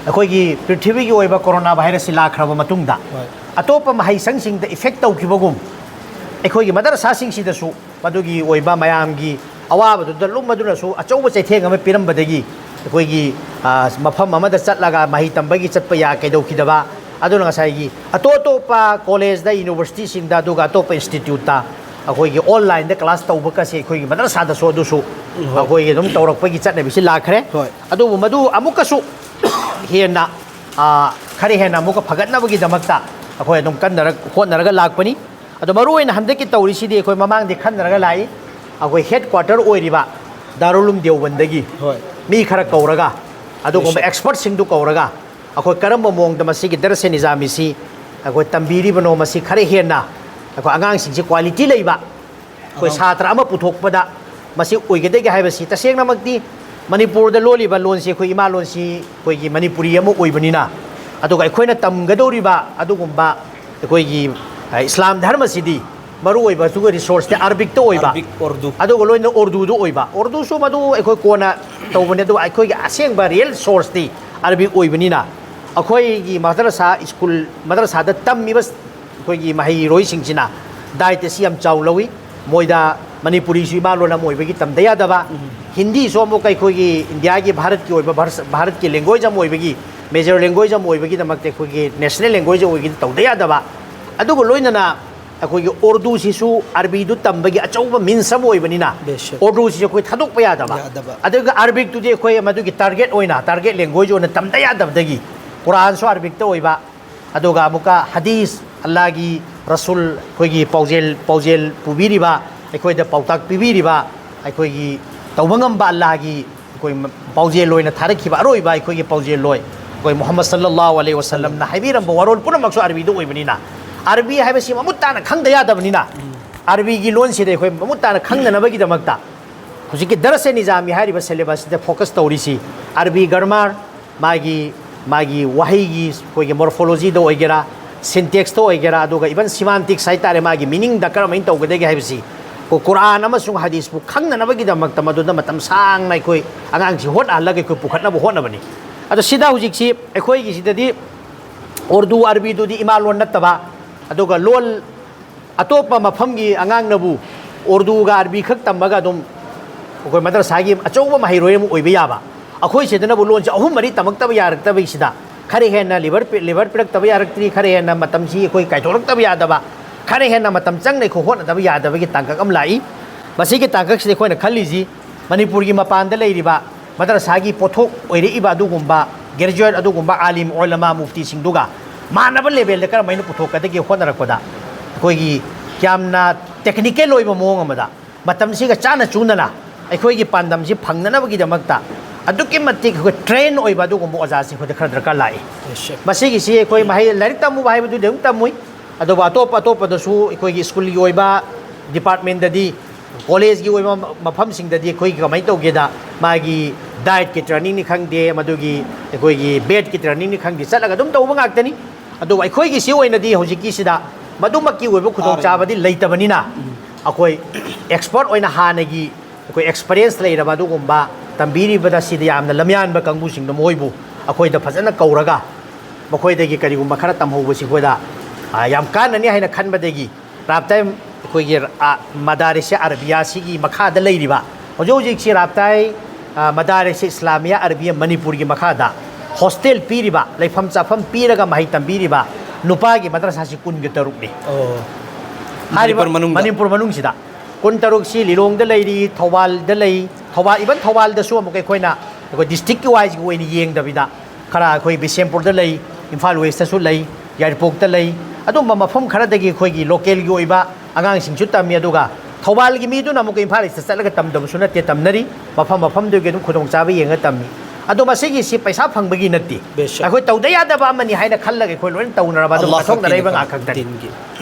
ꯑꯩꯈꯣꯏꯒꯤ ꯄ꯭ꯔꯤꯊꯤꯕꯤꯒꯤ ꯑꯣꯏꯕ ꯀꯣꯔꯣꯅꯥ ꯚꯥꯏꯔꯁꯁꯤ ꯂꯥꯛꯈ꯭ꯔꯕ ꯃꯇꯨꯡꯗ, ꯍꯣꯏ꯫ ꯑꯇꯣꯞꯄ ꯃꯍꯩꯁꯪꯁꯤꯡꯗ ꯏꯐꯦꯛ ꯇꯧꯈꯤꯕꯒꯨꯝ, ꯑꯩꯈꯣꯏꯒꯤ ꯃꯗꯔꯁꯥꯁꯤꯡꯁꯤꯗꯁꯨ ꯃꯗꯨꯒꯤ ꯑꯣꯏꯕ ꯃꯌꯥꯝꯒꯤ ꯑꯋꯥꯕꯗꯨꯗ ꯂꯨꯝꯃꯗꯨꯅꯁꯨ ꯑꯆꯧꯕ ꯆꯩꯊꯦꯡ ꯑꯃ ꯄꯤꯔꯝꯕꯗꯒꯤ, ꯑꯩꯈꯣꯏꯒꯤ, ꯑ, ꯃꯐꯝ ꯑꯃꯗ ꯆꯠꯂꯒ ꯃꯍꯩ ꯇꯝꯕꯒꯤ ꯆꯠꯄ ꯌꯥ ꯀꯩꯗꯧꯈꯤꯗꯕ, ꯑꯗꯨꯅ ꯉꯁꯥꯏꯒꯤ ꯑꯇꯣꯞ ꯑꯇꯣꯞꯄ ꯀꯣꯂꯦꯖꯇ, ꯌꯨꯅꯤꯚꯔꯁꯤꯇꯤꯁꯤꯡꯗ, ꯑꯗꯨꯒ ꯑꯇꯣꯞꯄ ꯏꯟꯁꯇꯤꯇ꯭ꯌꯨꯠꯇ ꯑꯩꯈꯣꯏꯒꯤ ꯑꯣꯟꯂꯥꯏꯟꯗ ꯀ꯭ꯂꯥꯁ ꯇꯧꯕꯒꯁꯦ, ꯑꯩꯈꯣꯏꯒꯤ ꯃꯗꯔꯁꯥꯗꯁꯨ ꯑꯗꯨꯁꯨ ꯍꯣꯏ꯫ ꯑꯩꯈꯣꯏꯒꯤ ꯑꯗꯨꯝ ꯇꯧꯔꯛꯄꯒꯤ ꯆꯠꯅꯕꯤꯁꯤ ꯂꯥꯛꯈ꯭ꯔꯦ꯫ ꯍꯣꯏ꯫ ꯑꯗꯨꯕꯨ ꯃꯗꯨ ꯑꯃꯨꯛꯀꯁꯨ ꯍꯦꯟꯅ, ꯑ, ꯈꯔ ꯍꯦꯟꯅ ꯑꯃꯨꯛꯀ ꯐꯒꯠꯅꯕꯒꯤꯗꯃꯛꯇ ꯑꯩꯈꯣꯏ ꯑꯗꯨꯝ ꯀꯟꯅꯔ-, ꯍꯣꯠꯅꯔꯒ ꯂꯥꯛꯄꯅꯤ꯫ ꯑꯗꯣ ꯃꯔꯨ ꯑꯣꯏꯅ ꯍꯟꯗꯛꯀꯤ ꯇꯧꯔꯤꯁꯤꯗꯤ ꯑꯩꯈꯣꯏ ꯃꯃꯥꯡꯗꯤ ꯈꯟꯅꯔꯒ ꯂꯥꯛꯏ, ꯑꯩꯈꯣꯏ ꯍꯦꯗ ꯀ꯭ꯋꯥꯇꯔ ꯑꯣꯏꯔꯤꯕ ꯗꯥꯔꯨꯂꯨꯝ ꯗꯦꯋꯕꯟꯗꯒꯤ ꯍꯣꯏ꯫ ꯃꯤ ꯈꯔ ꯀꯧꯔꯒ, ꯑꯗꯨꯒꯨꯝꯕ ꯕꯦꯁꯛ꯫ ꯑꯦꯛꯁꯄꯔꯠꯁꯤꯡꯗꯨ ꯀꯧꯔꯒ, ꯑꯩꯈꯣꯏ ꯀꯔꯝꯕ ꯃꯑꯣꯡꯗ ꯃꯁꯤꯒꯤ ꯗꯔꯁꯦ ꯅꯤꯖꯥꯃꯤꯁꯤ ꯑꯩꯈꯣꯏ ꯇꯝꯕꯤꯔꯤꯕꯅꯣ, ꯃꯁꯤ ꯈꯔ ꯍꯦꯟꯅ ꯑꯩꯈꯣꯏ ꯑꯉꯥꯡꯁꯤꯡꯁꯤ ꯀ꯭ꯋꯥꯂꯤꯇꯤ ꯂꯩꯕ, ꯑꯩꯈꯣꯏ ꯑꯉꯥꯡ ꯁꯥꯇ꯭ꯔ ꯑꯃ ꯄꯨꯊꯣꯛꯄꯗ ꯃꯁꯤ ꯑꯣꯏꯒꯗꯒꯦ ꯍꯥꯏꯕꯁꯤ ꯇꯁꯦꯡꯅꯃꯛꯇꯤ ꯃꯅꯤꯄꯨꯔꯗ ꯂꯣꯜꯂꯤꯕ ꯂꯣꯟꯁꯤ ꯑꯩꯈꯣꯏ ꯏꯃꯥ ꯂꯣꯟꯁꯤ ꯑꯩꯈꯣꯏꯒꯤ ꯃꯅꯤꯄꯨꯔꯤ ꯑꯃ ꯑꯣꯏꯕꯅꯤꯅ, ꯑꯗꯨꯒ ꯑꯩꯈꯣꯏꯅ ꯇꯝꯒꯗꯧꯔꯤꯕ ꯑꯗꯨꯒꯨꯝꯕ ꯑꯩꯈꯣꯏꯒꯤ, ꯑ, ꯏꯁꯂꯥꯝ ꯙꯔꯃꯁꯤꯗꯤ ꯃꯔꯨ ꯑꯣꯏꯕ ꯑꯗꯨꯒ ꯔꯤꯁꯣꯔꯁꯇꯤ ꯑꯔꯕꯤꯛꯇ ꯑꯣꯏꯕ, ꯑꯔꯕꯤꯛ, ꯎꯔꯗꯨ꯫ ꯑꯗꯨꯒ ꯂꯣꯏꯅ ꯎꯔꯗꯨꯗ ꯑꯣꯏꯕ꯫ ꯎꯔꯗꯨꯁꯨ ꯃꯗꯨ ꯑꯩꯈꯣꯏ ꯀꯣꯟꯅ ꯇꯧꯕꯅꯤ, ꯑꯗꯨꯒ ꯑꯩꯈꯣꯏꯒꯤ ꯑꯁꯦꯡꯕ ꯔꯤꯌꯦꯜ ꯁꯣꯔꯁꯇꯤ ꯑꯔꯕꯤꯛ ꯑꯣꯏꯕꯅꯤꯅ, ꯑꯩꯈꯣꯏꯒꯤ ꯃꯗꯔꯁꯥ ꯁ꯭ꯀꯨꯜ, ꯃꯗꯔꯁꯥꯗ ꯇꯝꯃꯤꯕ ꯑꯩꯈꯣꯏꯒꯤ ꯃꯍꯩꯔꯣꯏꯁꯤꯡꯁꯤꯅ ꯗꯥꯏꯠ ꯑꯁꯤ ꯌꯥꯝ ꯆꯥꯎ ꯂꯧꯏ꯫ ꯃꯣꯏꯗ ꯃꯅꯤꯄꯨꯔꯤꯁꯨ ꯏꯃꯥ ꯂꯣꯟ ꯑꯃ ꯑꯣꯏꯕꯒꯤ ꯇꯝꯗ ꯌꯥꯗꯕ, ꯍꯤꯟꯗꯤꯁꯨ ꯑꯃꯨꯛ ꯑꯩꯈꯣꯏꯒꯤ ꯏꯟꯗꯤꯌꯥꯒꯤ, ꯚꯥꯔꯠꯀꯤ ꯑꯣꯏꯕ, ꯚꯥꯔꯁ-, ꯚꯥꯔꯠꯀꯤ ꯂꯦꯡꯒ꯭ꯋꯦꯖ ꯑꯃ ꯑꯣꯏꯕꯒꯤ, ꯃꯦꯖꯔ ꯂꯦꯡꯒ꯭ꯋꯦꯖ ꯑꯃ ꯑꯣꯏꯕꯒꯤꯗꯃꯛꯇ ꯑꯩꯈꯣꯏꯒꯤ ꯅꯦꯁꯅꯦꯜ ꯂꯦꯡꯒ꯭ꯋꯦꯖ ꯑꯣꯏꯕꯒꯤ ꯇꯧꯗ ꯌꯥꯗꯕ꯫ ꯑꯗꯨꯒ ꯂꯣꯏꯅꯅ ꯑꯩꯈꯣꯏꯒꯤ ꯎꯔꯗꯨꯁꯤꯁꯨ ꯑꯔꯕꯤꯗꯨ ꯇꯝꯕꯒꯤ ꯑꯆꯧꯕ ꯃꯤꯟꯁ ꯑꯃ ꯑꯣꯏꯕꯅꯤꯅ, ꯕꯦꯁꯛ꯫ ꯎꯔꯗꯨꯁꯤꯁꯨ ꯑꯩꯈꯣꯏ ꯊꯥꯗꯣꯛꯄ ꯌꯥꯗꯕ꯫ ꯌꯥꯗꯕ꯫ ꯑꯗꯨꯒ ꯑꯔꯕꯤꯛꯇꯨꯗꯤ ꯑꯩꯈꯣꯏ ꯃꯗꯨꯒꯤ ꯇꯥꯔꯒꯦꯠ ꯑꯣꯏꯅ, ꯇꯥꯔꯒꯦꯠ ꯂꯦꯡꯒ꯭ꯋꯦꯖ ꯑꯣꯏꯅ ꯇꯝꯗ ꯌꯥꯗꯕꯗꯒꯤ ꯀꯨꯔꯥꯟꯁꯨ ꯑꯔꯕꯤꯛꯇ ꯑꯣꯏꯕ, ꯑꯗꯨꯒ ꯑꯃꯨꯛꯀ ꯍꯗꯤꯁ, ꯑꯜꯂꯥꯒꯤ ꯔꯁꯨꯜ ꯑꯩꯈꯣꯏꯒꯤ ꯄꯥꯎꯖꯦꯜ, ꯄꯥꯎꯖꯦꯜ ꯄꯨꯕꯤꯔꯤꯕ, ꯑꯩꯈꯣꯏꯗ ꯄꯥꯎꯇꯥꯛ ꯄꯤꯕꯤꯔꯤꯕ, ꯑꯩꯈꯣꯏꯒꯤ ꯇꯧꯕ ꯉꯝꯕ ꯑꯜꯂꯥꯒꯤ ꯑꯩꯈꯣꯏ ꯄꯥꯎꯖꯦꯜ ꯑꯣꯏꯅ ꯊꯥꯔꯛꯈꯤꯕ ꯑꯔꯣꯏꯕ ꯑꯩꯈꯣꯏꯒꯤ ꯄꯥꯎꯖꯦꯜ ꯂꯣꯏ, ꯑꯩꯈꯣꯏ ꯃꯨꯍꯝꯃꯗ ꯁꯜꯂꯜꯂꯥꯍꯨ ꯑꯂꯩꯍꯤ ꯋꯥꯁꯜꯂꯝꯅ ꯍꯥꯏꯕꯤꯔꯝꯕ ꯋꯥꯔꯣꯜ ꯄꯨꯝꯅꯃꯛꯁꯨ ꯑꯔꯕꯤꯗ ꯑꯣꯏꯕꯅꯤꯅ, ꯑꯔꯕꯤ ꯍꯥꯏꯕꯁꯤ ꯃꯃꯨꯠ ꯇꯥꯅ ꯈꯪꯗ ꯌꯥꯗꯕꯅꯤꯅ, ꯑꯔꯕꯤꯒꯤ ꯂꯣꯟꯁꯤꯗ ꯑꯩꯈꯣꯏ ꯃꯃꯨꯠ ꯇꯥꯅ ꯈꯪꯅꯅꯕꯒꯤꯗꯃꯛꯇ ꯍꯧꯖꯤꯛꯀꯤ ꯗꯔꯁꯦ ꯅꯤꯖꯥꯃꯤ ꯍꯥꯏꯔꯤꯕ ꯁꯦꯂꯦꯕꯁꯁꯤꯗ ꯐꯣꯀꯁ ꯇꯧꯔꯤꯁꯤ꯫ ꯑꯔꯕꯤ ꯒ꯭ꯔꯥꯃꯥꯔ, ꯃꯥꯒꯤ, ꯃꯥꯒꯤ ꯋꯥꯍꯩꯒꯤ ꯑꯩꯈꯣꯏꯒꯤ ꯃꯣꯔꯐꯣꯂꯣꯖꯤꯗ ꯑꯣꯏꯒꯦꯔꯥ, ꯁꯤꯟꯇꯦꯛꯁꯇ ꯑꯣꯏꯒꯦꯔꯥ, ꯑꯗꯨꯒ ꯏꯚꯟ ꯁꯤꯃꯥꯟꯇꯤꯛꯁ ꯍꯥꯏꯇꯥꯔꯦ, ꯃꯥꯒꯤ ꯃꯤꯅꯤꯡꯗ ꯀꯔꯝꯍꯥꯏꯅ ꯇꯧꯒꯗꯒꯦ ꯍꯥꯏꯕꯁꯤ ꯀꯨ-, ꯀꯨꯔꯥꯟ ꯑꯃꯁꯨꯡ ꯍꯗꯤꯁꯄꯨ ꯈꯪꯅꯅꯕꯒꯤꯗꯃꯛꯇ ꯃꯗꯨꯗ ꯃꯇꯝ ꯁꯥꯡꯅ ꯑꯩꯈꯣꯏ ꯑꯉꯥꯡꯁꯤ ꯍꯣꯠꯅꯍꯜꯂꯒ ꯑꯩꯈꯣꯏ ꯄꯨꯈꯠꯅꯕ ꯍꯣꯠꯅꯕꯅꯤ꯫ ꯑꯗꯣ ꯁꯤꯗ ꯍꯧꯖꯤꯛꯁꯤ ꯑꯩꯈꯣꯏꯒꯤꯁꯤꯗꯗꯤ ꯎꯔꯗꯨ, ꯑꯔꯕꯤꯗꯨꯗꯤ ꯏꯃꯥ ꯂꯣꯟ ꯅꯠꯇꯕ, ꯑꯗꯨꯒ ꯂꯣꯜ ꯑꯇꯣꯞꯄ ꯃꯐꯝꯒꯤ ꯑꯉꯥꯡꯅꯕꯨ ꯎꯔꯗꯨꯒ ꯑꯔꯕꯤ ꯈꯛ ꯇꯝꯃꯒ ꯑꯗꯨꯝ ꯑꯩꯈꯣꯏ ꯃꯗ꯭ꯔꯁꯥꯒꯤ ꯑꯆꯧꯕ ꯃꯍꯩꯔꯣꯏ ꯑꯃ ꯑꯣꯏꯕ ꯌꯥꯕ, ꯑꯩꯈꯣꯏ ꯁꯤꯗꯅꯕꯨ ꯂꯣꯟꯁꯦ ꯑꯍꯨꯝ ꯃꯔꯤ ꯇꯝꯃꯛꯇꯕ ꯌꯥꯔꯛꯇꯕꯒꯤꯁꯤꯗ ꯈꯔ ꯍꯦꯟꯅ ꯂꯤꯚꯔ ꯄꯤ-, ꯂꯤꯚꯔ ꯄꯤꯔꯛꯇꯕ ꯌꯥꯔꯛꯇ꯭ꯔꯤ, ꯈꯔ ꯍꯦꯟꯅ ꯃꯇꯝꯁꯤ ꯑꯩꯈꯣꯏ ꯀꯥꯏꯊꯣꯛꯂꯛꯇꯕ ꯌꯥꯗꯕ, ꯈꯔ ꯍꯦꯟꯅ ꯃꯇꯝ ꯆꯪꯅ ꯑꯩꯈꯣꯏ ꯍꯣꯠꯅꯗꯕ ꯌꯥꯗꯕꯒꯤ ꯇꯥꯡꯀꯛ ꯑꯃ ꯂꯥꯛꯏ꯫ ꯃꯁꯤꯒꯤ ꯇꯥꯡꯀꯛꯁꯤꯗ ꯑꯩꯈꯣꯏꯅ ꯈꯜꯂꯤꯁꯤ ꯃꯅꯤꯄꯨꯔꯒꯤ ꯃꯄꯥꯟꯗ ꯂꯩꯔꯤꯕ ꯃꯗ꯭ꯔꯁꯥꯒꯤ ꯄꯣꯠꯊꯣꯛ ꯑꯣꯏꯔꯛꯏꯕ ꯑꯗꯨꯒꯨꯝꯕ ꯒ꯭ꯔꯦꯖꯨꯋꯦꯠ, ꯑꯗꯨꯒꯨꯝꯕ ꯑꯥꯂꯤꯝ ꯑꯣꯂꯃꯥ ꯃꯨꯐꯇꯤꯁꯤꯡꯗꯨꯒ ꯃꯥꯟꯅꯕ ꯂꯦꯚꯦꯜꯗ ꯀꯔꯝꯍꯥꯏꯅ ꯄꯨꯊꯣꯛꯀꯗꯒꯦ ꯍꯣꯠꯅꯔꯛꯄꯗ ꯑꯩꯈꯣꯏꯒꯤ ꯌꯥꯝꯅ ꯇꯦꯛꯅꯤꯀꯦꯜ ꯑꯣꯏꯕ ꯃꯑꯣꯡ ꯑꯃꯗ ꯃꯇꯝꯁꯤꯒ ꯆꯥꯟꯅ ꯆꯨꯅꯅ ꯑꯩꯈꯣꯏꯒꯤ ꯄꯥꯟꯗꯝꯁꯤ ꯐꯪꯅꯅꯕꯒꯤꯗꯃꯛꯇ ꯑꯗꯨꯛꯀꯤ ꯃꯇꯤꯛ ꯑꯩꯈꯣꯏ ꯇ꯭ꯔꯦꯟ ꯑꯣꯏꯕ ꯑꯗꯨꯒꯨꯝꯕ ꯑꯣꯖꯥꯁꯤ ꯑꯩꯈꯣꯏꯗ ꯈꯔ ꯗꯔꯀꯥꯔ ꯂꯥꯛꯏ꯫ ꯃꯁꯤꯒꯤꯁꯤ ꯑꯩꯈꯣꯏ ꯃꯍꯩ ꯂꯥꯏꯔꯤꯛ ꯇꯝꯃꯨꯕ ꯍꯥꯏꯕꯗꯨꯗꯤ ꯑꯗꯨꯝ ꯇꯝꯃꯨꯏ, ꯑꯗꯨꯕꯨ ꯑꯇꯣꯞ ꯑꯇꯣꯞꯄꯗꯁꯨ ꯑꯩꯈꯣꯏꯒꯤ ꯁ꯭ꯀꯨꯜꯒꯤ ꯑꯣꯏꯕ ꯗꯤꯄꯥꯔꯠꯃꯦꯟꯗꯗꯤ, ꯀꯣꯂꯦꯖꯀꯤ ꯑꯣꯏꯕ ꯃꯐꯝꯁꯤꯡꯗꯗꯤ ꯑꯩꯈꯣꯏꯒꯤ ꯀꯃꯥꯏꯅ ꯇꯧꯒꯦꯗ, ꯃꯥꯒꯤ ꯗꯥꯏꯠꯀꯤ ꯇ꯭ꯔꯦꯅꯤꯡꯅꯤ ꯈꯪꯗꯦ, ꯃꯗꯨꯒꯤ ꯑꯩꯈꯣꯏꯒꯤ ꯕꯦꯠꯀꯤ ꯇ꯭ꯔꯦꯅꯤꯡꯅꯤ ꯈꯪꯗꯦ, ꯆꯠꯂꯒ ꯑꯗꯨꯝ ꯇꯧꯕ ꯉꯥꯛꯇꯅꯤ꯫ ꯑꯗꯨꯕꯨ ꯑꯩꯈꯣꯏꯒꯤꯁꯤ ꯑꯣꯏꯅꯗꯤ ꯍꯧꯖꯤꯛꯀꯤꯁꯤꯗ ꯃꯗꯨꯃꯛꯀꯤ ꯑꯣꯏꯕ ꯈꯨꯗꯣꯡꯆꯥꯕꯗꯤ ꯂꯩꯇꯕꯅꯤꯅ, ꯑꯩꯈꯣꯏ ꯑꯦꯛꯁꯄꯔꯠ ꯑꯣꯏꯅ ꯍꯥꯟꯅꯒꯤ ꯑꯩꯈꯣꯏ ꯑꯦꯛꯁꯄꯔꯤꯌꯦꯟꯁ ꯂꯩꯔꯕ ꯑꯗꯨꯒꯨꯝꯕ ꯇꯝꯕꯤꯔꯤꯕꯗ ꯁꯤꯗ ꯌꯥꯝꯅ ꯂꯝꯌꯥꯟꯕ ꯀꯥꯡꯕꯨꯁꯤꯡꯗꯣ ꯃꯣꯏꯕꯨ ꯑꯩꯈꯣꯏꯗ ꯐꯖꯅ ꯀꯧꯔꯒ ꯃꯈꯣꯏꯗꯒꯤ ꯀꯔꯤꯒꯨꯝꯕ ꯈꯔ ꯇꯝꯍꯧꯕꯁꯤ ꯑꯩꯈꯣꯏꯗ, ꯑ, ꯌꯥꯝ ꯀꯥꯟꯅꯅꯤ ꯍꯥꯏꯅ ꯈꯟꯕꯗꯒꯤ ꯔꯥꯞꯇꯥꯏꯝ ꯑꯩꯈꯣꯏꯒꯤ, ꯑ, ꯃꯗꯥꯔꯤꯁꯦ ꯑꯔꯕꯤꯌꯥꯁꯤꯒꯤ ꯃꯈꯥꯗ ꯂꯩꯔꯤꯕ, ꯍꯧꯖꯤꯛ ꯍꯧꯖꯤꯛꯁꯤ ꯔꯥꯞꯇꯥꯏ, ꯑ, ꯃꯗꯥꯔꯤꯁꯦ ꯏꯁꯂꯥꯃꯤꯌꯥ ꯑꯔꯕꯤꯌꯥ ꯃꯅꯤꯄꯨꯔꯒꯤ ꯃꯈꯥꯗ ꯍꯣꯁꯇꯦꯜ ꯄꯤꯔꯤꯕ, ꯂꯩꯐꯝ ꯆꯥꯐꯝ ꯄꯤꯔꯒ ꯃꯍꯩ ꯇꯝꯕꯤꯔꯤꯕ ꯅꯨꯄꯥꯒꯤ ꯃꯗ꯭ꯔꯁꯥꯁꯤ ꯀꯨꯟꯒ ꯇꯔꯨꯛꯅꯤ꯫ ꯑꯣ꯫ ꯍꯥꯏꯔꯤꯕ ꯃꯅꯤꯄꯨꯔ ꯃꯅꯨꯡꯗ? ꯃꯅꯤꯄꯨꯔ ꯃꯅꯨꯡꯁꯤꯗ ꯀꯨꯟꯇꯔꯨꯛꯁꯤ ꯂꯤꯂꯣꯡꯗ ꯂꯩꯔꯤ, ꯊꯧꯕꯥꯜꯗ ꯂꯩ, ꯊꯧꯕꯥꯜ, even ꯊꯧꯕꯥꯜꯗꯁꯨ ꯑꯃꯨꯛ ꯑꯩꯈꯣꯏꯅ ꯑꯩꯈꯣꯏ district ꯋꯥꯏꯁꯀꯤ ꯑꯣꯏꯅ ꯌꯦꯡꯗꯕꯤꯗ ꯈꯔ ꯑꯩꯈꯣꯏ ꯕꯤꯁꯦꯝꯄꯨꯔꯗ ꯂꯩ, ꯏꯝꯐꯥꯜ ꯋꯦꯁꯇꯁꯨ ꯂꯩ, ꯌꯥꯏꯔꯤꯄꯣꯛꯇ ꯂꯩ꯫ ꯑꯗꯨꯝꯕ ꯃꯐꯝ ꯈꯔꯗꯒꯤ ꯑꯩꯈꯣꯏꯒꯤ ꯂꯣꯀꯦꯜꯒꯤ ꯑꯣꯏꯕ ꯑꯉꯥꯡꯁꯤꯡꯁꯨ ꯇꯝꯃꯤ꯫ ꯑꯗꯨꯒ ꯊꯧꯕꯥꯜꯒꯤ ꯃꯤꯗꯨꯅ ꯑꯃꯨꯛꯀ ꯏꯝꯐꯥꯜ ꯏꯁꯇ ꯆꯠꯂꯒ ꯇꯝꯗꯕꯁꯨ ꯅꯠꯇꯦ, ꯇꯝꯅꯔꯤ꯫ ꯃꯐꯝ ꯃꯐꯝꯗꯨꯒꯤ ꯑꯗꯨꯝ ꯈꯨꯗꯣꯡꯆꯥꯕ ꯌꯦꯡꯉ ꯇꯝꯃꯤ꯫ ꯑꯗꯣ ꯃꯁꯤꯒꯤꯁꯤ ꯄꯩꯁꯥ ꯐꯪꯕꯒꯤ ꯅꯠꯇꯦ꯫ ꯕꯦꯁꯛ꯫ ꯑꯩꯈꯣꯏ ꯇꯧꯗ ꯌꯥꯗꯕ ꯑꯃꯅꯤ ꯍꯥꯏꯅ ꯈꯜꯂꯒ ꯑꯩꯈꯣꯏ ꯂꯣꯏꯅ ꯇꯧꯅꯔꯕ ꯑꯗꯨꯝ ꯑꯜꯂꯥꯍ ꯀꯠꯊꯣꯛꯅꯔꯛꯏꯕ ꯈꯛꯀꯤꯅꯤꯀꯣ, ꯉꯥꯛ ꯈꯛꯇꯅꯤ꯫ ꯗꯤꯟꯒꯤ꯫